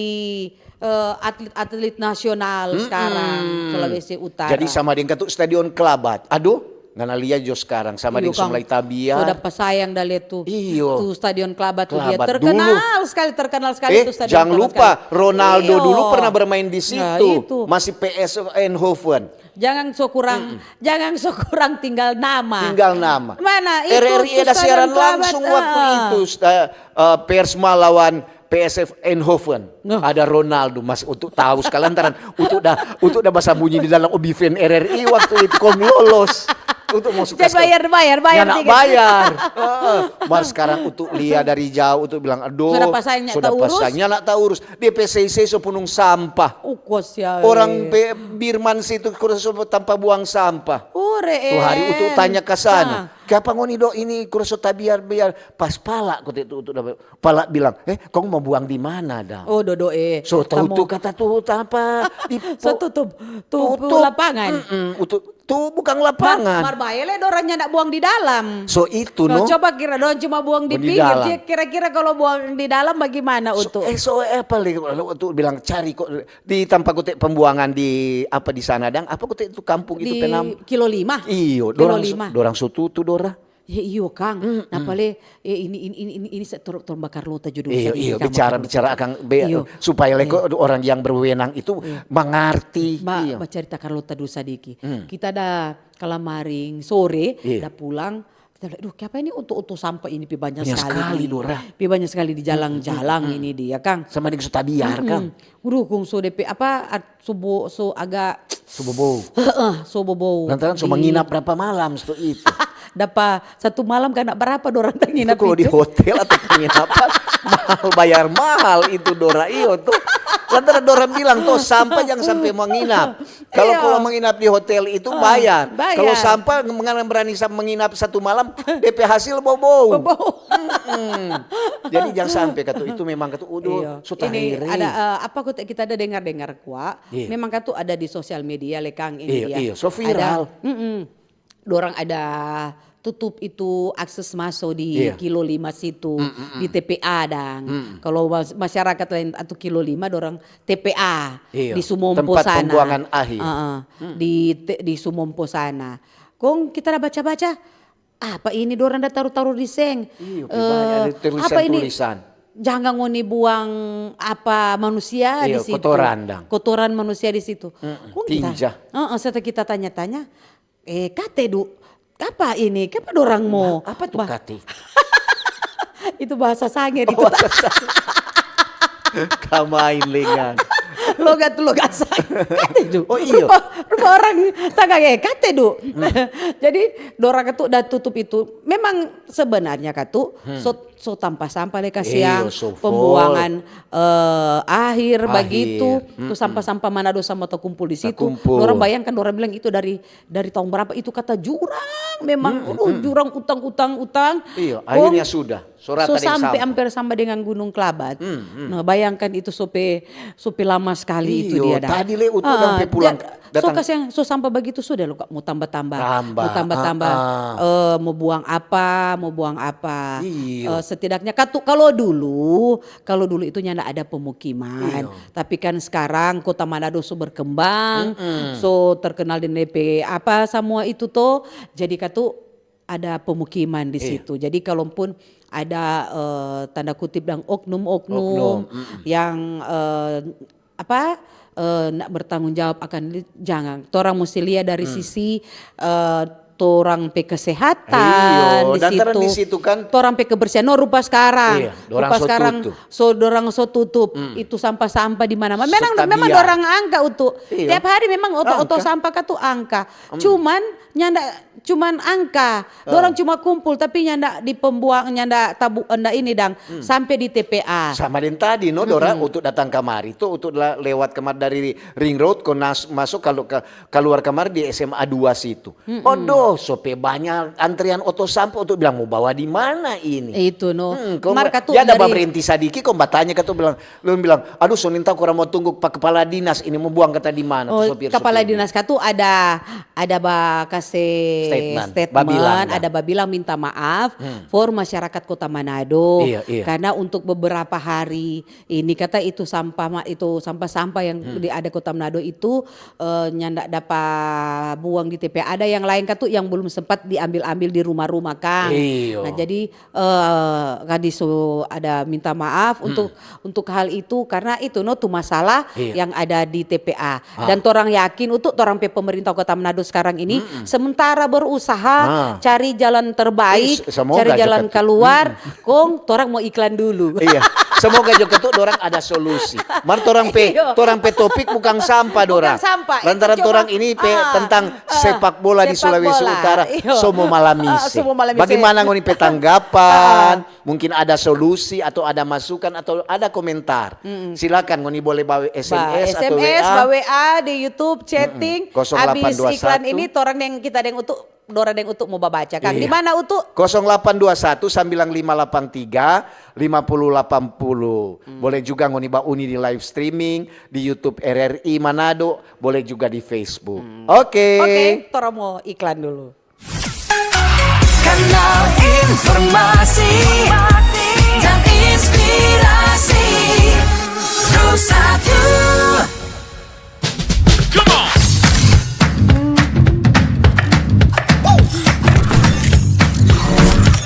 eh, atlet-atlet nasional sekarang Sulawesi Utara. Jadi sama deng katu Stadion Kelabat. Aduh, ngana lia jo sekarang sama deng so mulai tabiar. Sudah pasayang da lia tu. Iyo. Tu Stadion Kelabat tu dia terkenal sekali, terkenal sekali tu Stadion Kelabat. Eh, jang lupa Ronaldo dulu pernah bermain di situ. Masih P S V Eindhoven. Jangan so kurang, jangan so kurang tinggal nama. Tinggal nama. Mana itu R R I ada siaran langsung waktu itu, eh, Persma lawan P S V Eindhoven. Ada Ronaldo, mas, untuk tahu sekali lantaran untuk da, untuk da basambunyi di dalam obiven R R I waktu itu kong lolos. Untuk mau suka bayar, bayar, bayar. Bayar. Mar sekarang untuk lia dari jauh, untuk bilang, "Aduh, sudah pasangnya tak urus." Dia pe seisei so punung sampah. Orang pe Birman situ kura so tampa buang sampah. Tu hari utu tanya ka sana, "Kiapa ngoni do ini kura so tabiar-biar?" Pas pala kote tu utu pala bilang, "Eh, kong mo buang di mana dang?" Oh, dodo eh. So tau tu kata tu apa? So tutup, tutup lapangan. Utu Tu bukang lapangan. Mar bae le dorang nyanda buang di dalam. So itu no. Coba kira dorang cuma buang di pinggir. Kira-kira kalau buang di dalam bagaimana utu? Eh, so apa le utu bilang cari kok di tampa kote pembuangan di apa di sana dang? Apa kote itu kampung itu penam? Kilo lima. Iyo, dorang so tutu dora. Ya iyo kang. Nah pale, eh, ini ini ini ini ini se- tor- torang ba Carlota jo dulu sadiki. Iyo, bicara bicara akang supaya leko orang yang berwenang itu mangarti. Ba ba carita Carlota dulu sadiki. Kita da kalamaring sore da pulang. Kita bilang, "Duh, kiapa ini utu-utu sampa ini pi banya skali di, pi banya skali di jalang-jalang ini dia kang." Sama deng so tabiar kang. Uduh kong so depe apa, so bo- so agak so bobou. Heeh, so bobou. Lantaran so manginap berapa malam sto itu. Dapa satu malam kana barapa dorang ta nginap itu? Kalau di hotel atau penginapan, mahal, bayar mahal itu, Dora. Iyo tuh. Lantaran dorang bilang tuh, sampah jangan sampai menginap. Kalau, iya, kalau menginap di hotel itu, ah, bayar. Bayar. Kalau sampah menginap, berani sa-, menginap satu malam, D P hasil bobou. Bobou. Mm-mm. Jadi jangan sampai katu, itu memang katu, udah, iya, so ini tahiri. Ada, eh, apa, kita ada dengar-dengar kwa. Iya. Memang katu ada di sosial media, lekang ini. Iya, dia. Iya, so viral. Ada, mm-mm. Dorang ada tutup itu akses maso di, iya, kilo lima situ, mm, mm, mm, di T P A dang. Mm. Kalau mas-, masyarakat lain atau kilo lima, dorang T P A, iya, di Sumompo sana. Tempat pembuangan akhir. Heeh, mm, di te-, di Sumompo sana. Kong kita ada baca-baca, apa ini dorang ada taruh-taruh di seng? Iyo, eh, apa ini? Tulisan-tulisan. Jangan ngoni buang apa manusia di situ. Iyo, kotoran dang. Kotoran manusia di situ. Mm-mm. Kong kita, tinja. Heeh, setelah kita tanya-tanya, eh, kate du, apa ini? Kapa dorang mo? Nah, apa tuh kate? Itu bahasa Sange. Oh, itu bahasa Sange. Kamain lengan. Logat tu logat Sange. Kate du. Oh, iyo. Rupa, rupa orang taga, eh, kate du. Hmm. Jadi, dorang tu da tutup itu. Memang sebenarnya katu, hmm, so so tampa sampa le kasiang, iyo, so full. Pembuangan, eh, akhir. Akhir. Bagitu, mm-mm, tu sampa-sampa Manado samua takumpul di situ. Takumpul. Dorang bayangkan, dorang bilang itu dari, dari tahun berapa itu kata jurang memang, mm-mm, aduh, jurang utang, utang, utang. Iyo, kong akhirnya sudah, so rata so deng sampe sampa. Amper sama dengan Gunung Kelabat. Mm-mm. Nah, bayangkan itu so pe, so pe lama skali itu. Iyo, dia dah. Tadi le utu dang pe pulang. Ah, dia, datang. So kasiang, so sampa bagitu sudah lo, Kak, mo tamba-tamba. Tamba, mo tamba-tamba, ah, ah, eh, mo buang apa, mo buang apa. Iyo. Eh, setidaknya katu, kalo dulu, kalo dulu itu nyanda ada pemukiman. Iyo. Tapi kan skarang Kota Manado so berkembang, mm-mm, so terkenal deng depe apa samua itu to. Jadi katu ada pemukiman di, iyo, situ. Jadi kalaupun ada, eh, tanda kutip dang oknum-oknum, oknum, mm-mm, yang, eh, apa, eh, nak bertanggung jawab akan li-, jangan. Torang musti lia dari, hmm, sisi, eh, torang pe kesehatan. Iyo, di situ. Torang pe kebersihan. No, rupa skarang. Iya, dorang so tutup. Rupa skarang, so dorang so tutup. Hmm. Itu sampah-sampah di mana-mana. Memang, memang dorang angka utu. Iyo. Tiap hari memang oto-oto sampah katu angka. Hmm. Cuman nyanda cuman angka, dorang cuma kumpul, tapi nyanda di pembuang, nyanda tabu, nda ini dang, sampe di T P A. Sama deng tadi, no, dorang untuk datang kamari tu, untuk la-, lewat kamari dari ring road, ko nas-, maso kalu ka-, kaluar kamari di S M A dua situ. Odoh, so pe banya antrian oto sampe untuk bilang, "Mo bawa di mana ini?" Itu, no. Hmm, mar katu ya ada dari babrenti sadiki, ko batanya katu bilang, Dong bilang, "Aduh, so nintau kurang mo tunggu pa kepala dinas ini mo buang kata di mana tu sopir-sopir ini?" Oh, kepala dinas katu ada, ada ba kase statement, ada babilang minta maaf for masyarakat Kota Manado. Iya, iya. Karena untuk beberapa hari ini kata itu sampah ma-, itu sampah-sampah yang di, ada Kota Manado itu, eh, nyanda dapa buang di T P A. Ada yang lain katu yang belum sempat diambil-ambil di rumah-rumah, kang. Iyo. Nah, jadi eh, tadi so ada minta maaf untuk, untuk hal itu, karena itu, no, tu masalah yang ada di T P A. Dan torang yakin untuk torang pe pemerintah Kota Manado sekarang ini sementara berusaha cari jalan terbaik, cari jalan keluar, kong torang mo iklan dulu. Iya, semoga juga tu dorang ada solusi. Mar torang pe, torang pe topik bukan sampah dorang. Bukan sampah, itu lantaran cuma, torang ini pe tentang sepak bola di Sulawesi Utara, so mo malamise. Bagaimana ngoni pe tanggapan? Mungkin ada solusi atau ada masukan atau ada komentar. Silakan ngoni boleh bawa S M S atau W A. Ba W A, di YouTube, chatting. Abis iklan ini, torang deng kita deng utu, dora deng utu mo babaca, kang. Di mana utu? Kosong delapan dua satu, sembilan lima delapan tiga, lima puluh delapan puluh. Boleh juga ngoni ba uni di live streaming di YouTube R R I Manado, boleh juga di Facebook. Oke. Oke, torang mo iklan dulu. Kanal informasi dan inspirasi. Pro satu.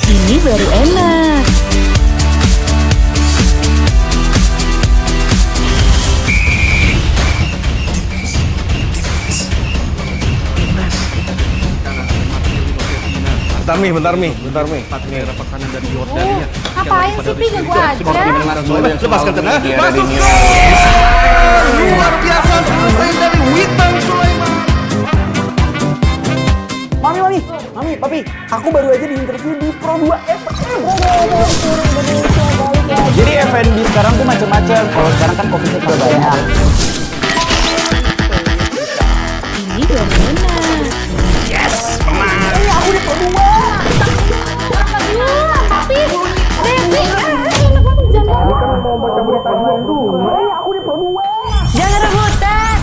Ini baru enak. Bentar mi, bentar mi, bentar mi. Empat negara pertahanan dari Yordania. Oh, ngapain sih, Pi? Ganggu aja. Lepaskan tengah. Masuk ke luar biasa, selesai dari Witan Sulaiman. Mami, mami. Mami, papi, aku baru aja di-interview di Pro dua F M. Jadi F and B sekarang tuh macam-macam. Kalau sekarang kan covid-nya juga banyak. Ini dua Mena. Yes, Mama. Eh, aku di Pro dua. Papi, Devi, eh, enak banget, jangan. Ini kan mau baca berita dua dulu. Eh, aku di Pro dua. Jangan rebutan.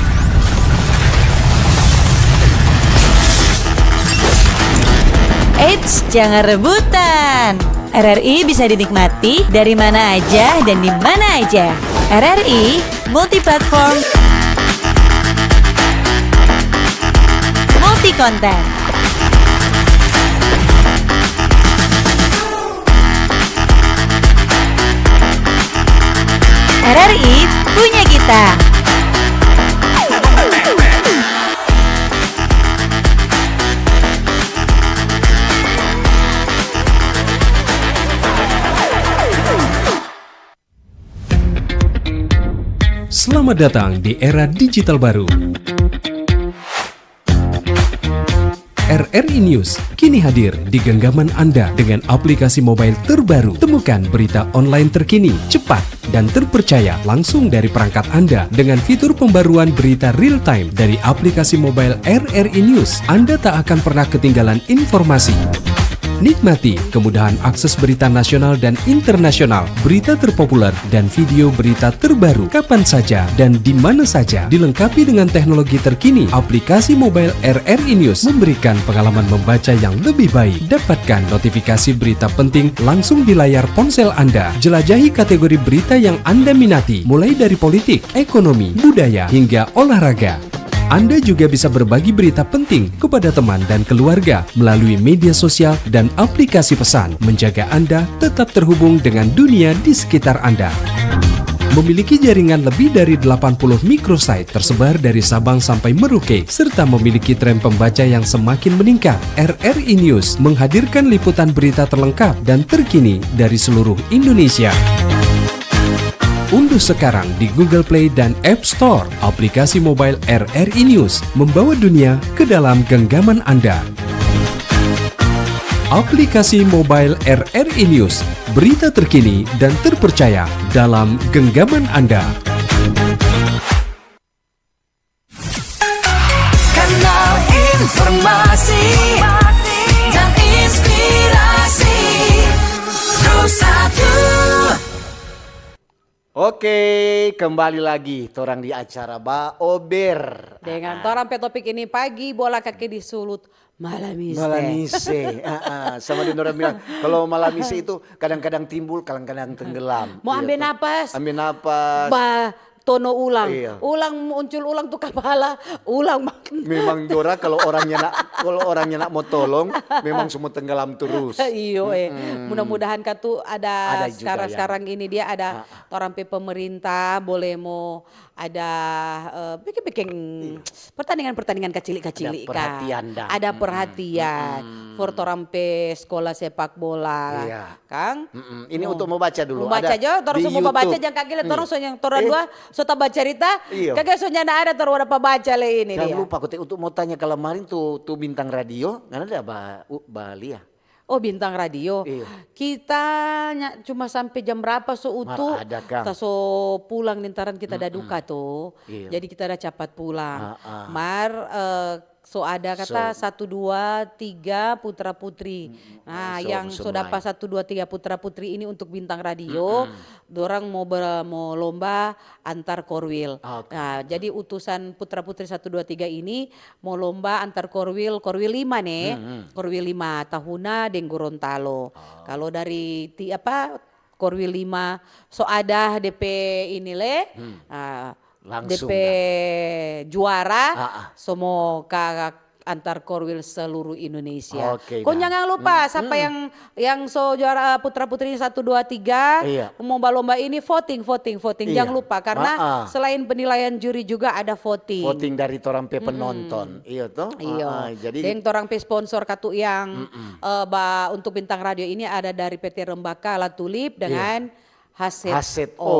Eits, jangan rebutan. R R I bisa dinikmati dari mana aja dan di mana aja. R R I multi platform, multi konten. R R I punya kita. Selamat datang di era digital baru. R R I News kini hadir di genggaman Anda dengan aplikasi mobile terbaru. Temukan berita online terkini, cepat, dan terpercaya langsung dari perangkat Anda dengan fitur pembaruan berita real time dari aplikasi mobile R R I News. Anda tak akan pernah ketinggalan informasi. Nikmati kemudahan akses berita nasional dan internasional, berita terpopuler, dan video berita terbaru kapan saja dan di mana saja. Dilengkapi dengan teknologi terkini, aplikasi mobile R R I News memberikan pengalaman membaca yang lebih baik. Dapatkan notifikasi berita penting langsung di layar ponsel Anda. Jelajahi kategori berita yang Anda minati, mulai dari politik, ekonomi, budaya, hingga olahraga. Anda juga bisa berbagi berita penting kepada teman dan keluarga melalui media sosial dan aplikasi pesan, menjaga Anda tetap terhubung dengan dunia di sekitar Anda. Memiliki jaringan lebih dari delapan puluh microsite tersebar dari Sabang sampai Merauke, serta memiliki tren pembaca yang semakin meningkat, R R I News menghadirkan liputan berita terlengkap dan terkini dari seluruh Indonesia. Unduh sekarang di Google Play dan App Store aplikasi mobile R R I News, membawa dunia ke dalam genggaman Anda. Aplikasi mobile R R I News, berita terkini dan terpercaya dalam genggaman Anda. Kanal informasi dan inspirasi. Pro satu. Oke, kembali lagi torang di acara Baober. Dengan torang pe topik ini pagi, bola kaki di sulut, malamise. Malamise. Ah, ah. Sama deng orang bilang, kalau malamise itu kadang-kadang timbul, kadang-kadang tenggelam. Mau ambe napas. Ambe napas. Ba, tono ulang. Iya. Ulang, muncul ulang tu kapala, ulang. Memang dora kalau orangnya nak, kalau orangnya nak mau tolong, memang semua tenggelam terus. Iyo, eh. Mudah-mudahan katu ada sekarang-sekarang ini dia ada torang pe pemerintah boleh mo ada, eh, bikin-bikin pertandingan-pertandingan kacili-kacili, kan. Ada perhatian, dah. Ada perhatian for torang pe sekolah sepak bola, kang. Ini untuk mo baca dulu. Mo baca jo, torang so mo babaca, jang kage le torang so, yang torang dua so tabacarita, kage so nyanda ada torang dapa baca le ini dia. Jangan lupa, kote untuk mo tanya kalamarin tu, tu bintang radio, ngana ada ba, ba lia? Oh, bintang radio. Iya. Kita cuma sampe jam berapa so utu? Mar ada, kang. Ta so pulang lantaran kita da duka to. Iya. Jadi kita da capat pulang. Mar, eh, so ada kata satu, dua, tiga putra putri. Nah, yang so dapa satu, dua, tiga putra putri ini untuk bintang radio, dorang mo ber-, mo lomba antar korwil. Oke. Nah, jadi utusan putra putri satu, dua, tiga ini mo lomba antar korwil, korwil lima ne. Korwil lima, Tahuna deng Gorontalo. Kalo dari ti-, apa, korwil lima so ada depe ini le, ah, depe juara, so mo ka antar korwil seluruh Indonesia. Oke, kong jangan lupa, sapa yang, yang so juara putra putri satu, dua, tiga, mo balomba ini, voting, voting, voting. Jangan lupa, karena selain penilaian juri juga ada voting. Voting dari torang pe penonton. Iyo to? Iyo. Ah, jadi deng torang pe sponsor katu yang, eh, ba, untuk bintang radio ini ada dari P T Rembaka La Tulip dengan Haset. Haset O. O.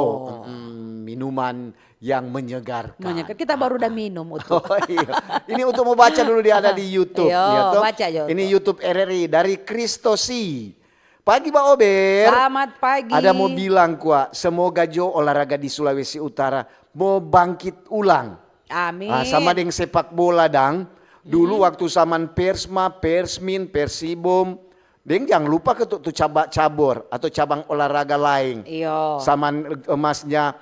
minuman yang menyegarkan. Menyegar. Kita baru udah minum, Utu. Oh iya. Ini Utu mau baca dulu, dia ada di YouTube. Iyo, Ya toh? Baca jo. Ini YouTube R R I dari Kristo Si. Pagi, Ba Ober. Selamat pagi. Ada mau bilang kwa, semoga jo olahraga di Sulawesi Utara mau bangkit ulang. Amin. Ah, sama deng sepak bola, dang. Dulu waktu zaman Persma, Persmin, Persibom, deng jangan lupa ke tu, tu caba-, cabor atau cabang olahraga lain. Iyo. Zaman emasnya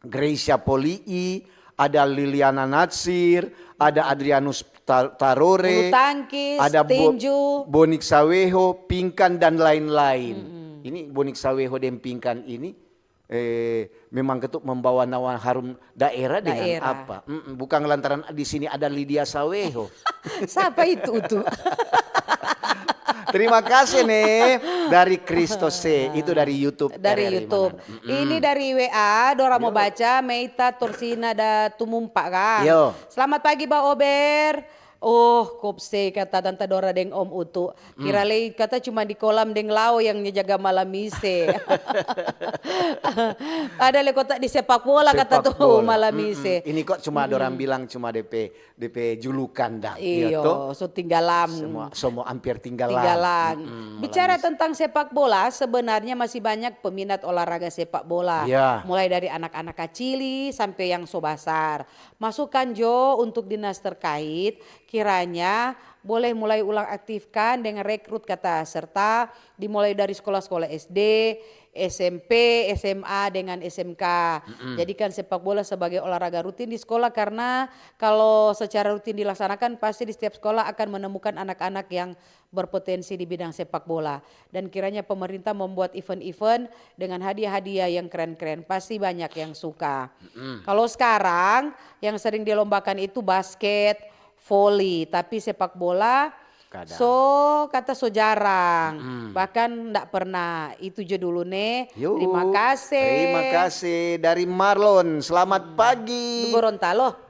Gracia Polii, ada Liliana Natsir, ada Adrianus Ta-, Tarore, Bulu tangkis, ada Bo-, tinju. Bonik Saweho, pingkan, dan lain-lain. Ini Bonik Saweho deng pingkan ini eh, memang ketuk membawa nama harum daerah dengan Daerah. Apa? Mm-mm, bukan lantaran di sini ada Lydia Saweho. Siapa itu, Utu? Terima kasih nih dari Kristo C, itu dari YouTube. Dari R R I YouTube. Manado. Ini dari W A, Dora mau baca, Meita Torsina da Tumumpa kang. Yo. Selamat pagi, Ba Ober. Oh, kopse, kata Tanta Dora deng Om Utu. Kira lei kata cuma di kolam deng lao yang jaga malam mise. Ada le kota di sepak bola, kata Sepak tu bola. malam Mm-mm. mise. Ini kok cuma dorang bilang cuma D P, D P julukan dah. Iyo, Iya toh? So tinggalam. Semua, semua hampir tinggalan. Tinggalan. Mm-mm, Bicara malam tentang sepak bola, sebenarnya masih banyak peminat olahraga sepak bola. Ya. Mulai dari anak-anak kacili sampai yang so basar. Masukan jo untuk dinas terkait, kiranya boleh mulai ulang aktifkan dengan rekrut kata serta dimulai dari sekolah-sekolah S D, S M P, S M A, dengan S M K. Jadikan sepak bola sebagai olahraga rutin di sekolah karena kalau secara rutin dilaksanakan pasti di setiap sekolah akan menemukan anak-anak yang berpotensi di bidang sepak bola. Dan kiranya pemerintah membuat event-event dengan hadiah-hadiah yang keren-keren. Pasti banyak yang suka. Kalau sekarang yang sering dilombakan itu basket, voli, tapi sepak bola Kadang. So kata so jarang, bahkan ndak pernah. Itu jo dulu ne. Yo, Terima kasih. Terima kasih dari Marlon. Selamat pagi. Gorontalo.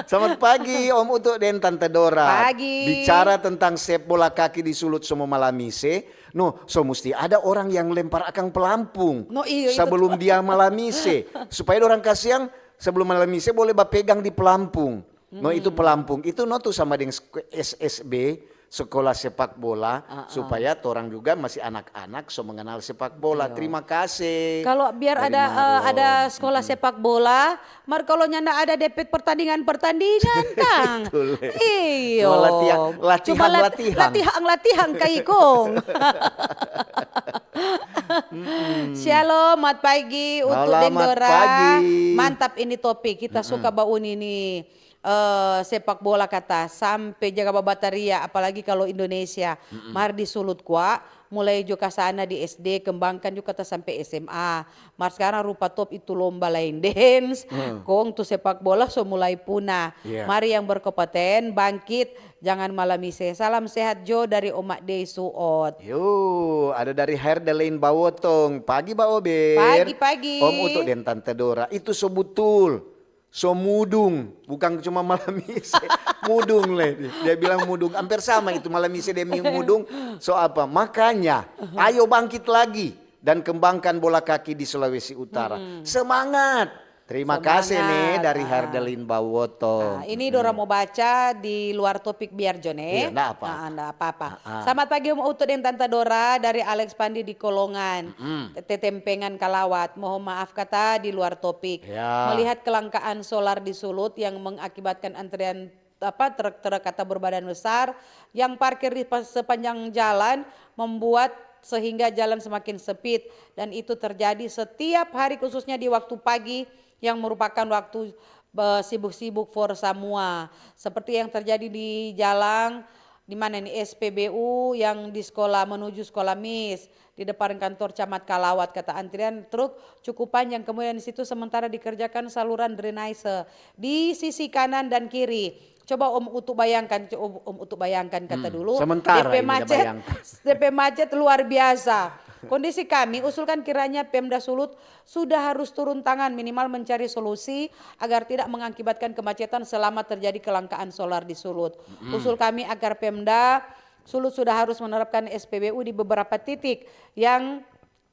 Selamat pagi Om Utu deng Tante Dora. Pagi. Bicara tentang sep bola kaki di Sulut so mo malamise, no, so musti ada orang yang lempar akang pelampung No, iyo, itu sebelum dia malamise, supaya orang kasiang sebelum malamise boleh bapegang di pelampung. No, itu pelampung. Itu no tu sama deng sek-, S S B, sekolah sepak bola, supaya torang juga masih anak-anak so mengenal sepak bola. Terima kasih. Kalau biar Dari ada eh, Marlon. Ada sekolah sepak bola, mar kalau nyanda ada depet pertandingan-pertandingan, kang. Betul. Iyo. Cuma latihan, latihan, Cuma lat- latihan. Latihan, latihan kaikong. Shalom, mat pagi untuk Selamat Dendora. Pagi. Mantap ini topik. Kita suka bauni ni eh, sepak bola kata sampai jaga babataria, apalagi kalau Indonesia. Mar di Sulut kwa, mulai jo kasana di S D, kembangkan jo kata sampai S M A. Mar sekarang rupa top itu lomba line dance, kong tu sepak bola so mulai punah. Iya. Mari yang berkompeten bangkit, jangan malamise. Salam sehat jo dari Oma Dei Suot. Yo, ada dari Herdelain Bawotong. Pagi, Ba Ober. Pagi-pagi. Om Utu dan Tante Dora. Itu so butul. So mudung. Bukan cuma malamise. Mudung le. Dia bilang mudung. Hampir sama itu malamise demi mudung. So apa? Makanya, ayo bangkit lagi dan kembangkan bola kaki di Sulawesi Utara. Semangat. Terima kasih nih Semangat. dari Ah. Herdelain Bawotong. Nah, ini Dora mau baca di luar topik biar jo ne. Iya, ndak apa-apa. Ah, ndak apa-apa. Ah, ah. Selamat pagi Om Utu deng Tante Dora dari Alex Pandi di Kolongan. Tetempengan Kalawat. Mohon maaf kata di luar topik. Ya. Melihat kelangkaan solar di Sulut yang mengakibatkan antrian apa truk-truk kata berbadan besar yang parkir di pas- sepanjang jalan membuat sehingga jalan semakin sempit dan itu terjadi setiap hari khususnya di waktu pagi yang merupakan waktu eh, sibuk-sibuk for semua. Seperti yang terjadi di jalan di mana ini S P B U yang di sekolah menuju sekolah mis di depan kantor camat Kalawat kata antrian truk cukup panjang kemudian di situ sementara dikerjakan saluran drainase di sisi kanan dan kiri. Coba Om Utu bayangkan, co- Om Utu bayangkan kata dulu. Sementara D P ini macet, bayangkan. D P macet luar biasa. Kondisi kami usulkan kiranya Pemda Sulut sudah harus turun tangan minimal mencari solusi agar tidak mengakibatkan kemacetan selama terjadi kelangkaan solar di Sulut. Usul kami agar Pemda Sulut sudah harus menerapkan S P B U di beberapa titik yang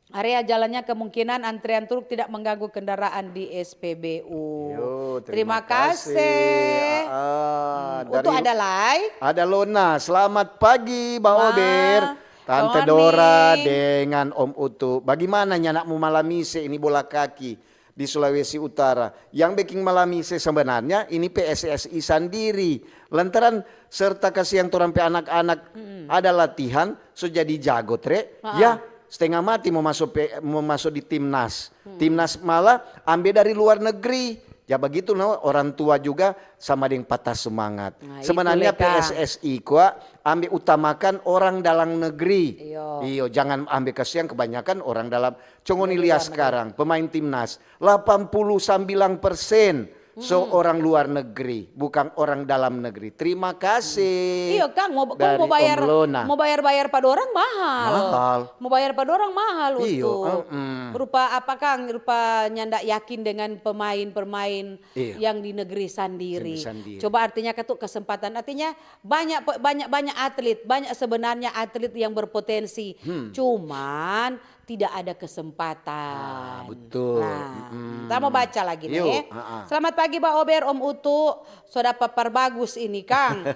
Area jalannya kemungkinan antrean truk tidak mengganggu kendaraan di S P B U. Yo, Terima terima kasih. kasih. Ah, ah, Hmm, Untuk dari- ada lai. Ada Lona, selamat pagi Mbak Wah, Ober. Tante morning. Dora dengan Om Utu. Bagaimana nyanda mo malamise ini bola kaki di Sulawesi Utara? Yang bikin malamise sebenarnya ini P S S I sandiri. Lantaran serta kasiang torang pe anak-anak ada latihan, so jadi jago tre. Ha-ha. Ya, setengah mati mo maso pe, mo maso di timnas. Hmm. Timnas malah ambe dari luar negeri. Ya begitu no, orang tua juga sama deng patah semangat. Nah, itu Sebenarnya le, Kang. P S S I kwa ambe utamakan orang dalam negeri. Iyo. Iyo, jangan ambe kasiang kebanyakan orang dalam. Congoni Dari lia luar negeri. Sekarang pemain timnas delapan puluh sembilan persen so orang luar negeri, bukan orang dalam negeri. Terima kasih. Iyo, Kang, mau, kong Dari mau bayar, Om Lona. Mau bayar-bayar pa dorang mahal. Mahal. Mau bayar pa dorang mahal, Iyo, Utu. mm-mm. Rupa apa, Kang? Rupa nyanda yakin dengan pemain-pemain Iya. yang di negeri sandiri. Sendiri-sendiri. Coba artinya ketuk kesempatan. Artinya banyak pe-, banyak banyak atlet, banyak sebenarnya atlet yang berpotensi. Hmm. Cuman tidak ada kesempatan. Ah, betul. Nah, Mm-mm. kita mau baca lagi Yuk, nih. ha-ha. Selamat pagi, Mbak Ober, Om Utu. So dapa par bagus ini, Kang.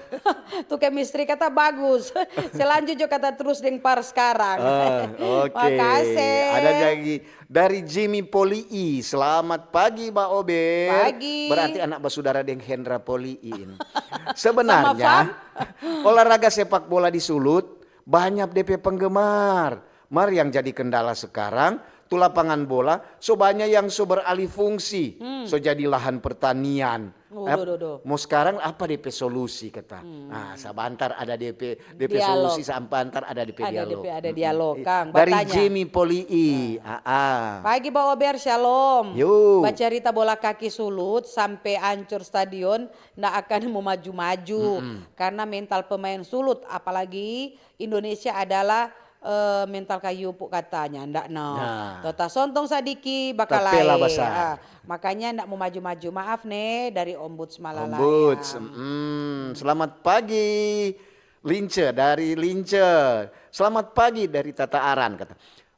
Tu chemistry kata bagus. Selanjut jo kata terus deng par sekarang. Ah, oke. Makasih. Ada lagi dari Jimmy Polii. Selamat pagi, Mbak Ober. Pagi. Berarti anak basudara deng Hendra Polii ini. Sebenarnya olahraga sepak bola di Sulut banyak depe penggemar. Mar yang jadi kendala sekarang, tu lapangan bola so banyak yang so beralih fungsi, Hmm. so jadi lahan pertanian. Oh, Ap-, do, do, do. Mo sekarang apa depe solusi kata? Nah, sabantar ada depe depe Dialog. Solusi, sabantar ada depe Ada dialog. depe, ada dialog, Kang. Dari Batanya. Jimmy Polii. Ah, ah. Pagi, Mbak Ober, shalom. Yo. Bacarita bola kaki Sulut sampe ancor stadion, nda akan mo maju-maju. Karena mental pemain Sulut, apalagi Indonesia adalah, eh, mental kayu pu katanya, nda no. Nah. Tota sontong sadiki bakal Tapela lae. basar. Ah, makanya nda mo maju-maju. Maaf ne dari Ombuds Malalayan. Ombuds, mm, selamat pagi Lince dari Lince. Selamat pagi dari Tata Aran kata.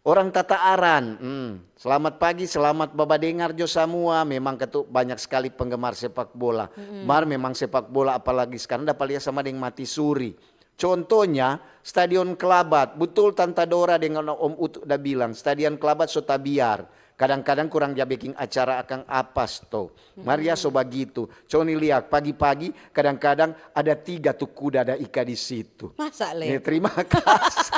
Orang Tata Aran, mm, selamat pagi, selamat babadengar jo samua. Memang ketu banyak sekali penggemar sepak bola. Mar memang sepak bola apalagi sekarang dapa lia sama deng mati suri. Contohnya, Stadion Kelabat, betul Tanta Dora dengan Om Utu da bilang, Stadion Kelabat so tabiar. Kadang-kadang kurang ja beking acara akang apa sto. Maria so bagitu. Coni lia, pagi-pagi kadang-kadang ada tiga tu kuda da ika di situ. Masa Nih, le? Terima kasih.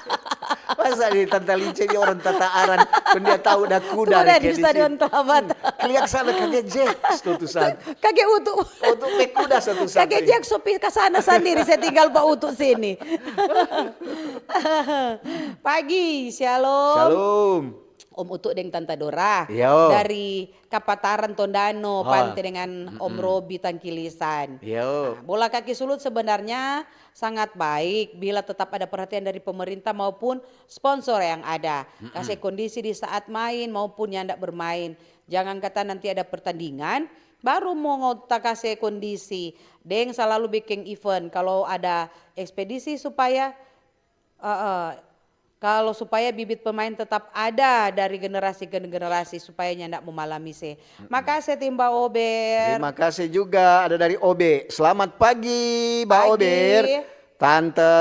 Masa nih Tanta Lince ini orang Tata Aran, pun dia tahu ada kuda Kuda reke di di Stadion situ. Kelabat. Lihat sana kage Jack, sto tu sana. Kage Utu. Untuk pe kuda satu Kage satu. Jack so pi ka sana sandiri, se tinggal pa Utu sini. Pagi, shalom. Shalom. Om Utu deng Tanta Dora Yo. dari Kapataran Tondano, Ha. Pante dengan Om Robi Tangkilisan. Yo. Nah, bola kaki Sulut sebenarnya sangat baik bila tetap ada perhatian dari pemerintah maupun sponsor yang ada. Kasih kondisi di saat main maupun nyanda bermain. Jangan kata nanti ada pertandingan, baru mo ta kase kondisi. Deng salalu biking event. Kalau ada ekspedisi supaya, eh, eh, kalau supaya bibit pemain tetap ada dari generasi ke generasi supaya nyanda mo malamise. Makase Timba Ober. Terima kasih juga ada dari Obe. Selamat pagi, Mbak Pagi. Ober. Tante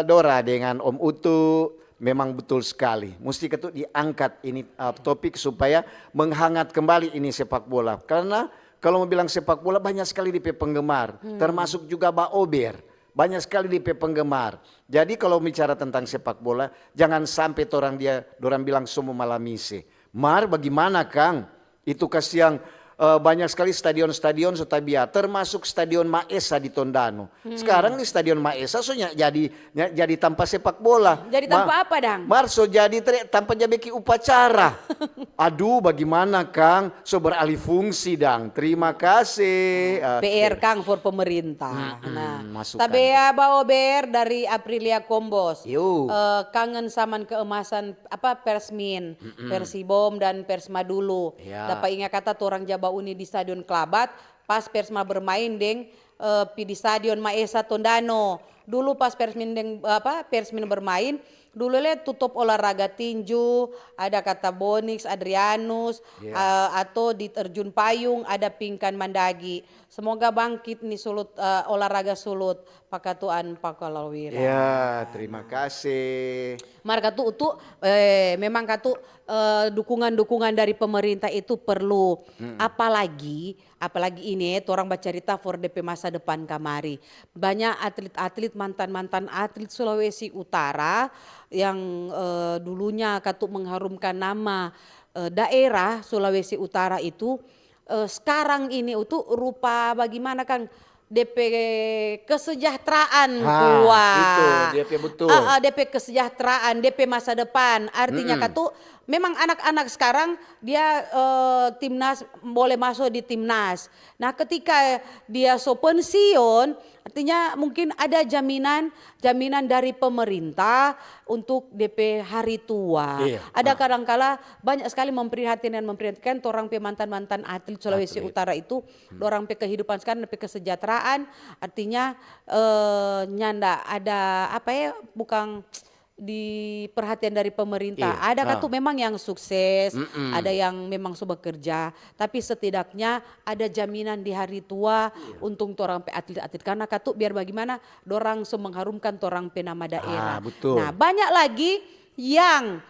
Dora dengan Om Utu, memang betul sekali. Musti ketu diangkat ini uh, topik supaya menghangat kembali ini sepak bola. Karena kalau mau bilang sepak bola banyak sekali di penggemar, termasuk juga Mbak Ober. Banyak sekali di penggemar. Jadi kalau bicara tentang sepak bola, jangan sampai orang dia orang bilang semua malamise. Mar bagaimana Kang? Itu kasiang eh, banyak sekali stadion-stadion so tabiar, termasuk Stadion Maesa di Tondano. Sekarang nih Stadion Maesa so nya- jadi nya- jadi tampa sepak bola. Jadi tampa apa, Dang? Mar so jadi tre, tampa ja beking upacara. Aduh, bagaimana Kang? So beralih fungsi dang. Terima kasih. Oke. P R Kang for pemerintah. Nah, masukan. Tabea Baober dari Aprilia Kombos. Yo. Eh, kangen saman keemasan apa Persmin, Persibom dan Persma dulu. Ya. Dapa inga kata torang ja bauni di Stadion Kelabat, pas Persma bermain deng eh, pi di Stadion Maesa Tondano. Dulu pas Persmin deng apa Persmin bermain, Dulu le tu top olahraga tinju, ada kata Bonix, Adrianus, eh, atau di terjun payung ada Pingkan Mandagi. Semoga bangkit ni sulut, eh, olahraga sulut, pakatuan pakalawira. Ya, terima kasih. Mar katu utu, eh, memang katu, eh, dukungan-dukungan dari pemerintah itu perlu. Apalagi, apalagi ini, eh, torang bacarita for depe masa depan kamari. Banyak atlet-atlet, mantan-mantan atlet Sulawesi Utara yang, eh, dulunya katu mengharumkan nama, eh, daerah Sulawesi Utara itu, eh, skarang ini utu rupa bagimana kang depe kesejahteraan Ha, kuat. Itu, dia pe betul. Ah, ah, depe kesejahteraan, depe masa depan. Artinya katu, memang anak-anak sekarang dia, eh, timnas boleh masuk di timnas. Nah, ketika dia so pensiun, artinya mungkin ada jaminan, jaminan dari pemerintah untuk depe hari tua. Iya. Ada kadangkala banyak sekali memprihatinkan, memprihatinkan torang pe mantan-mantan atlet Sulawesi Utara itu, dorang pe kehidupan sekarang, pe kesejahteraan, artinya, eh, nyanda ada apa ya, bukan di perhatian dari pemerintah. Iya. Ada kan tuh memang yang sukses, ada yang memang so bekerja, tapi setidaknya ada jaminan di hari tua untuk torang pe atlet-atlet. Karena katu biar bagaimana dorang so mengharumkan torang pe nama daerah. Ah, betul. Nah, banyak lagi yang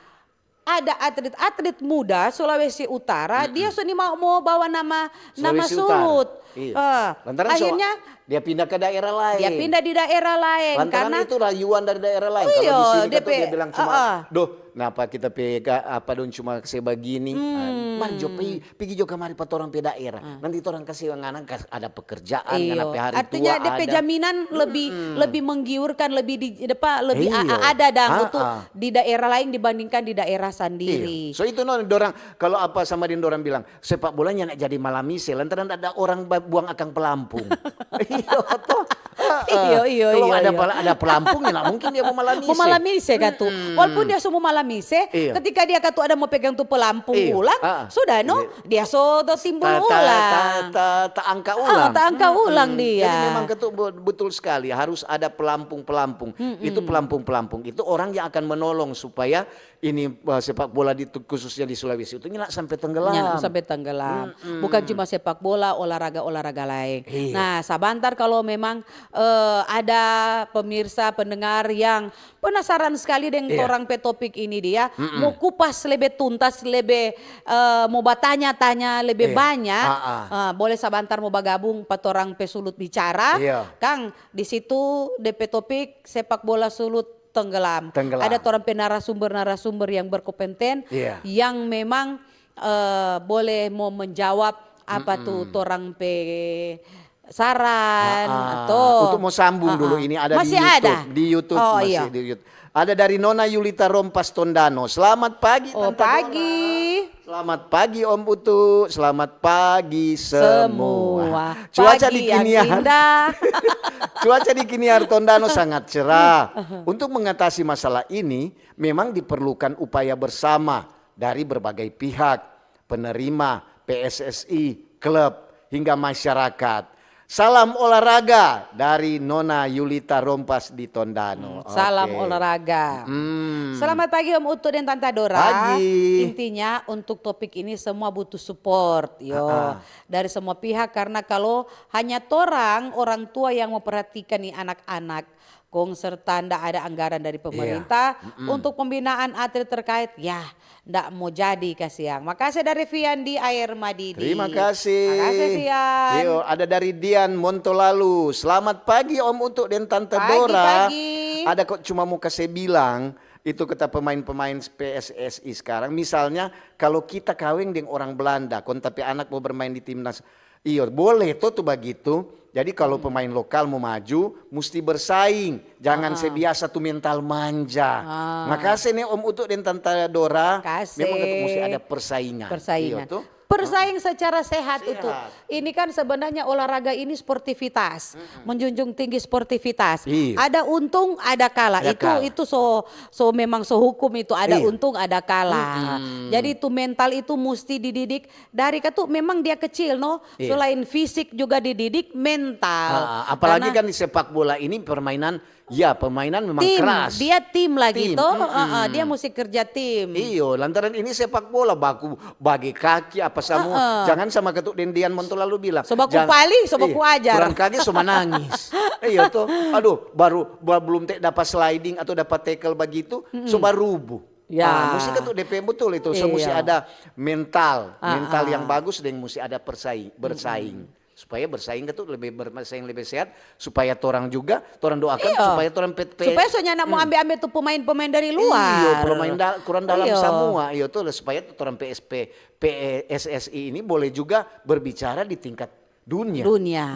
ada atlet-atlet muda Sulawesi Utara, dia so ni mau, mau bawa nama, nama Sulawesi Utara. Sulut. Iya. Eh, Lantaran so- akhirnya dia pindah ke daerah lain. Dia pindah di daerah lain. Lantaran Karena itu rayuan dari daerah lain. Kalau Iyo, di sini dia kata pe- dia bilang cuma, ah, ah. "Duh, napa kita pe ga- apa dong cuma se begini?" Ah, mar jo pi- pigi jo kamari pa torang pe daerah. Nanti torang kasih ngana kas- ada pekerjaan, ngana Iyo. pe hari Artinya tua dia pe ada. Jaminan lebih, lebih menggiurkan, lebih di, apa, lebih a- Iyo. a- ada dang Ha, tu ah. Di daerah lain dibandingkan di daerah sandiri. Iyo. So itu no dorang, kalau apa sama deng dorang bilang, sepak bolanya nak jadi malamise, lantaran ada orang ba- buang akang pelampung. Iyo, toh? Heeh. Iyo, iyo, Kalau iyo, ada iyo. pala- ada pelampung, ya nak mungkin dia mau malamise. Mau malamise katu. Walaupun dia so mau malamise, Iyo. ketika dia katu ada mau pegang tu pelampung Iyo. ulang, Ah, ah. sudah no, dia so do timbul Ta- ta- ulang. ta- ta- ta angka Ah, ulang. ta angka ulang dia. Jadi memang katu be- betul sekali, harus ada pelampung-pelampung. Itu pelampung-pelampung itu orang yang akan menolong supaya ini, eh, sepak bola di, khususnya di Sulawesi itu nyanda sampai tenggelam. Nyanda sampai tenggelam. Bukan cuma sepak bola, olahraga-olahraga lain. Iya. Nah, sabantar kalau memang, eh, ada pemirsa, pendengar yang penasaran sekali deng Iya. torang pe topik ini dia, mau kupas lebe tuntas, lebe, eh, mau batanya-tanya lebe Iya. banyak, Ah, ah. eh, boleh sabantar mau bagabung pa torang pe Sulut Bicara. Iya. Kang, di situ depe topik sepak bola sulut tenggelam. Tenggelam. Ada torang pe narasumber-narasumber yang berkompeten, Iya. yang memang, eh, boleh mau menjawab apa tu torang pe saran Ah, ah. atau Untuk mau sambung dulu, ini ada Masih di YouTube. Ada? Di YouTube Oh, masih iya. Di YouTube. Ada dari Nona Yulita Rompas Tondano. Selamat pagi, Oh, Tante Dora. Pagi. Selamat pagi, Om Utu. Selamat pagi semua. Semua. Cuaca Pagi di yang Kiniar. Indah. Cuaca di Kiniar Tondano sangat cerah. Untuk mengatasi masalah ini, memang diperlukan upaya bersama dari berbagai pihak, penerima, P S S I, klub, hingga masyarakat. Salam olahraga dari Nona Yulita Rompas di Tondano. Salam Oke. Olahraga. Hmm. Selamat pagi Om Utu dan Tanta Dora. Pagi. Intinya untuk topik ini semua butuh support, yo, Ah, ah. Dari semua pihak, karena kalau hanya torang orang tua yang memperhatikan nih anak-anak, kong serta ndak ada anggaran dari pemerintah Mm-mm. untuk pembinaan atlet terkait, ya ndak mau jadi kasiang. Makasih dari Vian di Air Madidi. Terima kasih. Makasih Vian. Yo, ada dari Dian Montolalu. Selamat pagi Om Utu dan Tante Pagi, Dora. Pagi. Ada kok cuma mau kasih bilang, itu kata pemain-pemain P S S I sekarang. Misalnya kalau kita kaweng dengan orang Belanda, kon tapi anak mau bermain di timnas. Iyo, boleh to tu bagitu. Jadi kalau pemain lokal mau maju, mesti bersaing. Jangan Ah. sebiasa tu mental manja. Ah. Makasih nih Om Utu dan Tante Dora. Kasih. Memang tetap mesti ada persaingan. Persaingan. Iyo, tuh. Persaing secara sehat Sehat. Utu. Ini kan sebenarnya olahraga ini sportivitas, menjunjung tinggi sportivitas. Iya. Ada untung, ada kalah. Ada itu kalah. itu so so memang so hukum itu ada Iya. untung, ada kalah. Jadi itu mental itu mesti dididik dari katu memang dia kecil no. Iya. Selain fisik juga dididik mental. Ah, apalagi Karena kan di sepak bola ini permainan Ya, permainan memang Tim, keras. Dia tim lagi Tim, toh, mm-mm. Heeh, dia mesti kerja tim. Iyo, lantaran ini sepak bola baku bage kaki apa samua. Heeh. Jangan sama ketuk dendian monto lalu bilang. So baku Jang- pali, so baku Iya, ajar. Kurang kage so manangis. Iyo toh. Aduh, baru ba- belum te dapat sliding atau dapat tackle bagitu, so barubu. Ya. Ah, musti ketuk D P betul itu. So musti Iya. Ada mental, Ah, mental ah. Yang bagus deng musti ada persai- bersaing. Supaya bersaing ketuk lebih bersaing lebih sehat, supaya torang juga, torang doakan Iyo. supaya torang P T Supaya so nyanda mo ambe-ambe tu pemain-pemain dari luar. Iyo, pemain dal- kurang dalam Iyo. Samua. Iyo tuh supaya tu torang P S P, P S S I ini boleh juga berbicara di tingkat dunia. Dunia.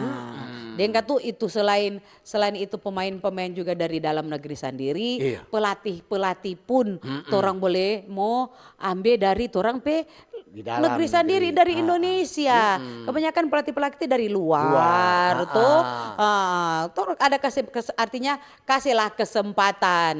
Deng katu itu selain selain itu pemain-pemain juga dari dalam negeri sendiri, Iya. Pelatih-pelatih pun torang boleh mo ambe dari torang pe Di dalam negeri sendiri negeri. Dari Ah, Indonesia. Kebanyakan pelatih-pelatih dari luar, Luar, toh. ah, Ah, torang ada kasih kes- artinya kasihlah kesempatan.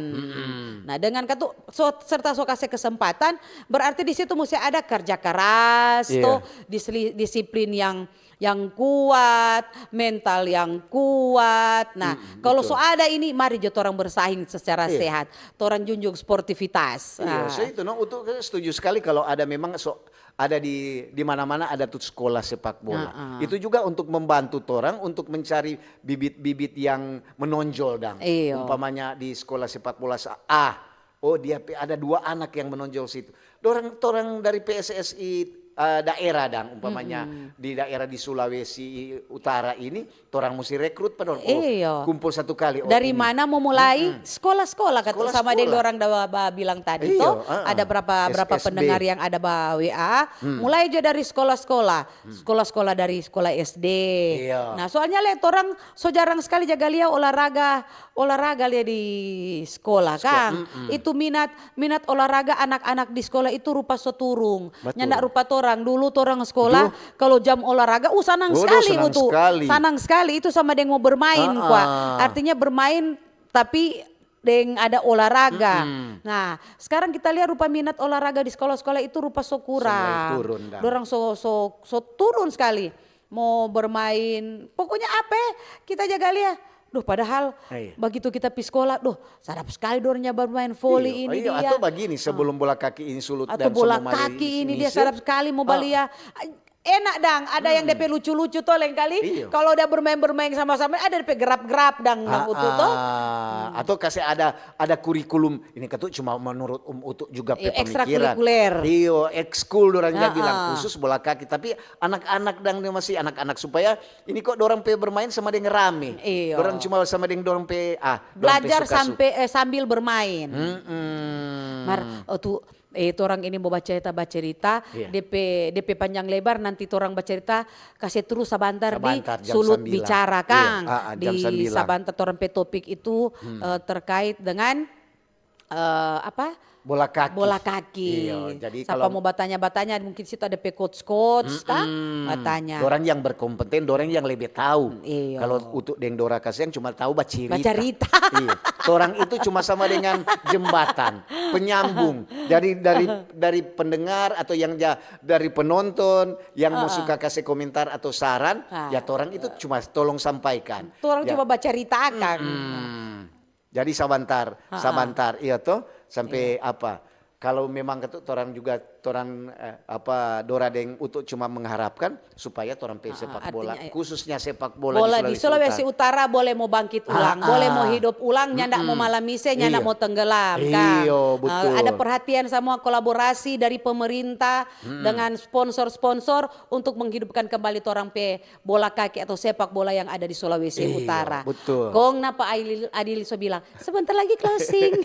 Nah, dengan katu so, serta so kasih kesempatan, berarti di situ mesti ada kerja keras, Iya. Toh, disli- disiplin yang yang kuat, mental yang kuat. Nah, kalau so ada ini, mari jo torang bersaing secara Iya. Sehat. Torang junjung sportivitas. Iya, Ah. so itu no, Utu setuju sekali kalau ada memang so ada di di mana-mana ada tuh sekolah sepak bola. Ah, ah. Itu juga untuk membantu torang untuk mencari bibit-bibit yang menonjol dang. Iyo. Umpamanya di sekolah sepak bola sa- A, oh dia pe- ada dua anak yang menonjol situ. Dorang torang dari P S S I eh, daerah dang, umpamanya di daerah di Sulawesi Utara ini, torang musti rekrut pa dorang. Oh, Iyo. Kumpul satu kali. Oh, Dari ini. Mana mau mulai sekolah-sekolah kata sama deng Sekolah-sekolah. Orang da ba- bilang tadi Iyo, toh ah, ah. Ada berapa berapa S S B. Pendengar yang ada ba W A, mulai jo dari sekolah-sekolah, sekolah-sekolah dari sekolah S D. Iyo. Nah, soalnya le torang so jarang sekali jaga lia olahraga olahraga lia di sekolah kan. Itu minat minat olahraga anak-anak di sekolah itu rupa so turung. Betul. Nyanda rupa torang dulu torang sekolah kalau jam olahraga uh sanang Waduh, sekali senang Utu. Sekali. Sanang sekali itu sama deng mau bermain Ah, kwa. ah. Artinya bermain tapi deng ada olahraga. Nah, sekarang kita lihat rupa minat olahraga di sekolah-sekolah itu rupa so kurang. Turun, dang. Dorang so so so turun sekali. Mau bermain, pokoknya apa kita jaga lia. Duh, padahal Iya. Begitu kita pi sekolah, duh, sadap sekali dorangnya bermain voli Iyo, ini iyo, dia. Atau begini sebelum bola kaki ini sulut Atau dan bola semua mali kaki ini dia misir, sadap sekali mau balia. Enak dang, ada yang depe lucu-lucu to lain kali. Iyo. Kalau dia bermain-bermain sama-sama, ada depe gerap-gerap dang, dang Utu to. Ah, atau kasih ada ada kurikulum ini ketu cuma menurut Om Utu juga pe Iya, pemikiran. Ekstrakurikuler. Iyo, ekskul dorang Ah, bilang ah. Khusus bola kaki. Tapi anak-anak dang dia masih anak-anak supaya ini kok dorang pe bermain sama deng rame. Iyo. Dorang cuma sama deng dorang pe ah dorang pe Belajar suka-suka. Sampai eh, sambil bermain. Mm-mm. Mar, oh, tu eh torang ini mau bacerita bacerita, Iya. depe depe panjang lebar nanti torang bacerita kasih terus sabantar di Sabantar, jam sulut sambilan. Bicara Iya, kang ah, ah, jam di sambilan. Sabantar torang pe topik itu eh, terkait dengan eh, apa Bola kaki. Bola kaki. Iya, jadi Sapa kalau mau batanya-batanya mungkin situ ada pe coach-coach kang batanya. Dorang yang berkompeten, dorang yang lebih tahu. Iya. Kalau Utu deng Dora kasiang cuma tahu bacerita. Bacerita. Iya. Torang itu cuma sama dengan jembatan, penyambung dari dari dari pendengar atau yang ja- dari penonton yang mau suka kasih komentar atau saran, Ah. Ya torang itu cuma tolong sampaikan. Torang Ya. Cuma bacerita kang. Hmm. Jadi sabantar, sabantar, iya toh, sampai apa? Kalau memang ketu torang juga torang eh, apa Dora deng Utu cuma mengharapkan supaya torang pe sepak bola, Artinya, iya. Khususnya sepak bola, Bola di di Sulawesi Utara boleh mau bangkit ulang, boleh mau hidup ulang, nyanda mau malamise, nyanda Iya. Mau tenggelam kang. Iyo, Eh, betul. Ada perhatian sama kolaborasi dari pemerintah dengan sponsor-sponsor untuk menghidupkan kembali torang pe bola kaki atau sepak bola yang ada di Sulawesi Iyo, Utara. Betul. Kong napa Adil, Adil so bilang, sebentar lagi closing.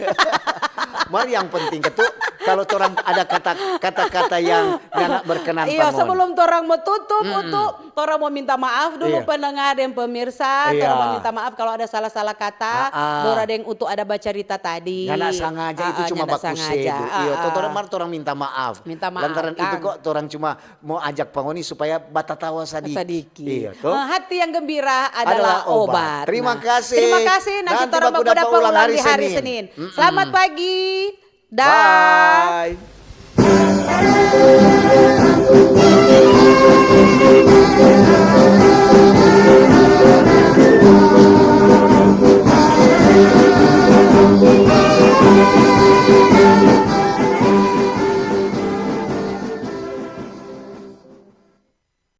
Mar yang penting itu kalau torang ada kata kata-kata yang nyanda berkenan Iya, pa ngoni. Sebelum torang mau tutup, Utu, torang mau minta maaf dulu Iya. Pendengar dan pemirsa. Iya. Torang mau minta maaf kalau ada salah-salah kata. Ah, ah. Dora deng Utu ada bacerita tadi. Nyanda sangaja itu Ah, ah, cuma nyanda baku sangaja. Sedu. Iyo, Ah, toh ah. Torang mar torang minta maaf. Minta maaf, Lantaran itu kang. Kok torang cuma mau ajak pa ngoni supaya batatawa sadiki. Sadiki. Iya, toh? Eh, hati yang gembira Adalah adalah, obat. Obat. Terima Nah, kasih. Terima kasih. Nanti, Nanti torang baku baku dapa dapa ulang ulang hari di hari Senin. Senin. Mm-mm. Selamat pagi. Dah. Bye.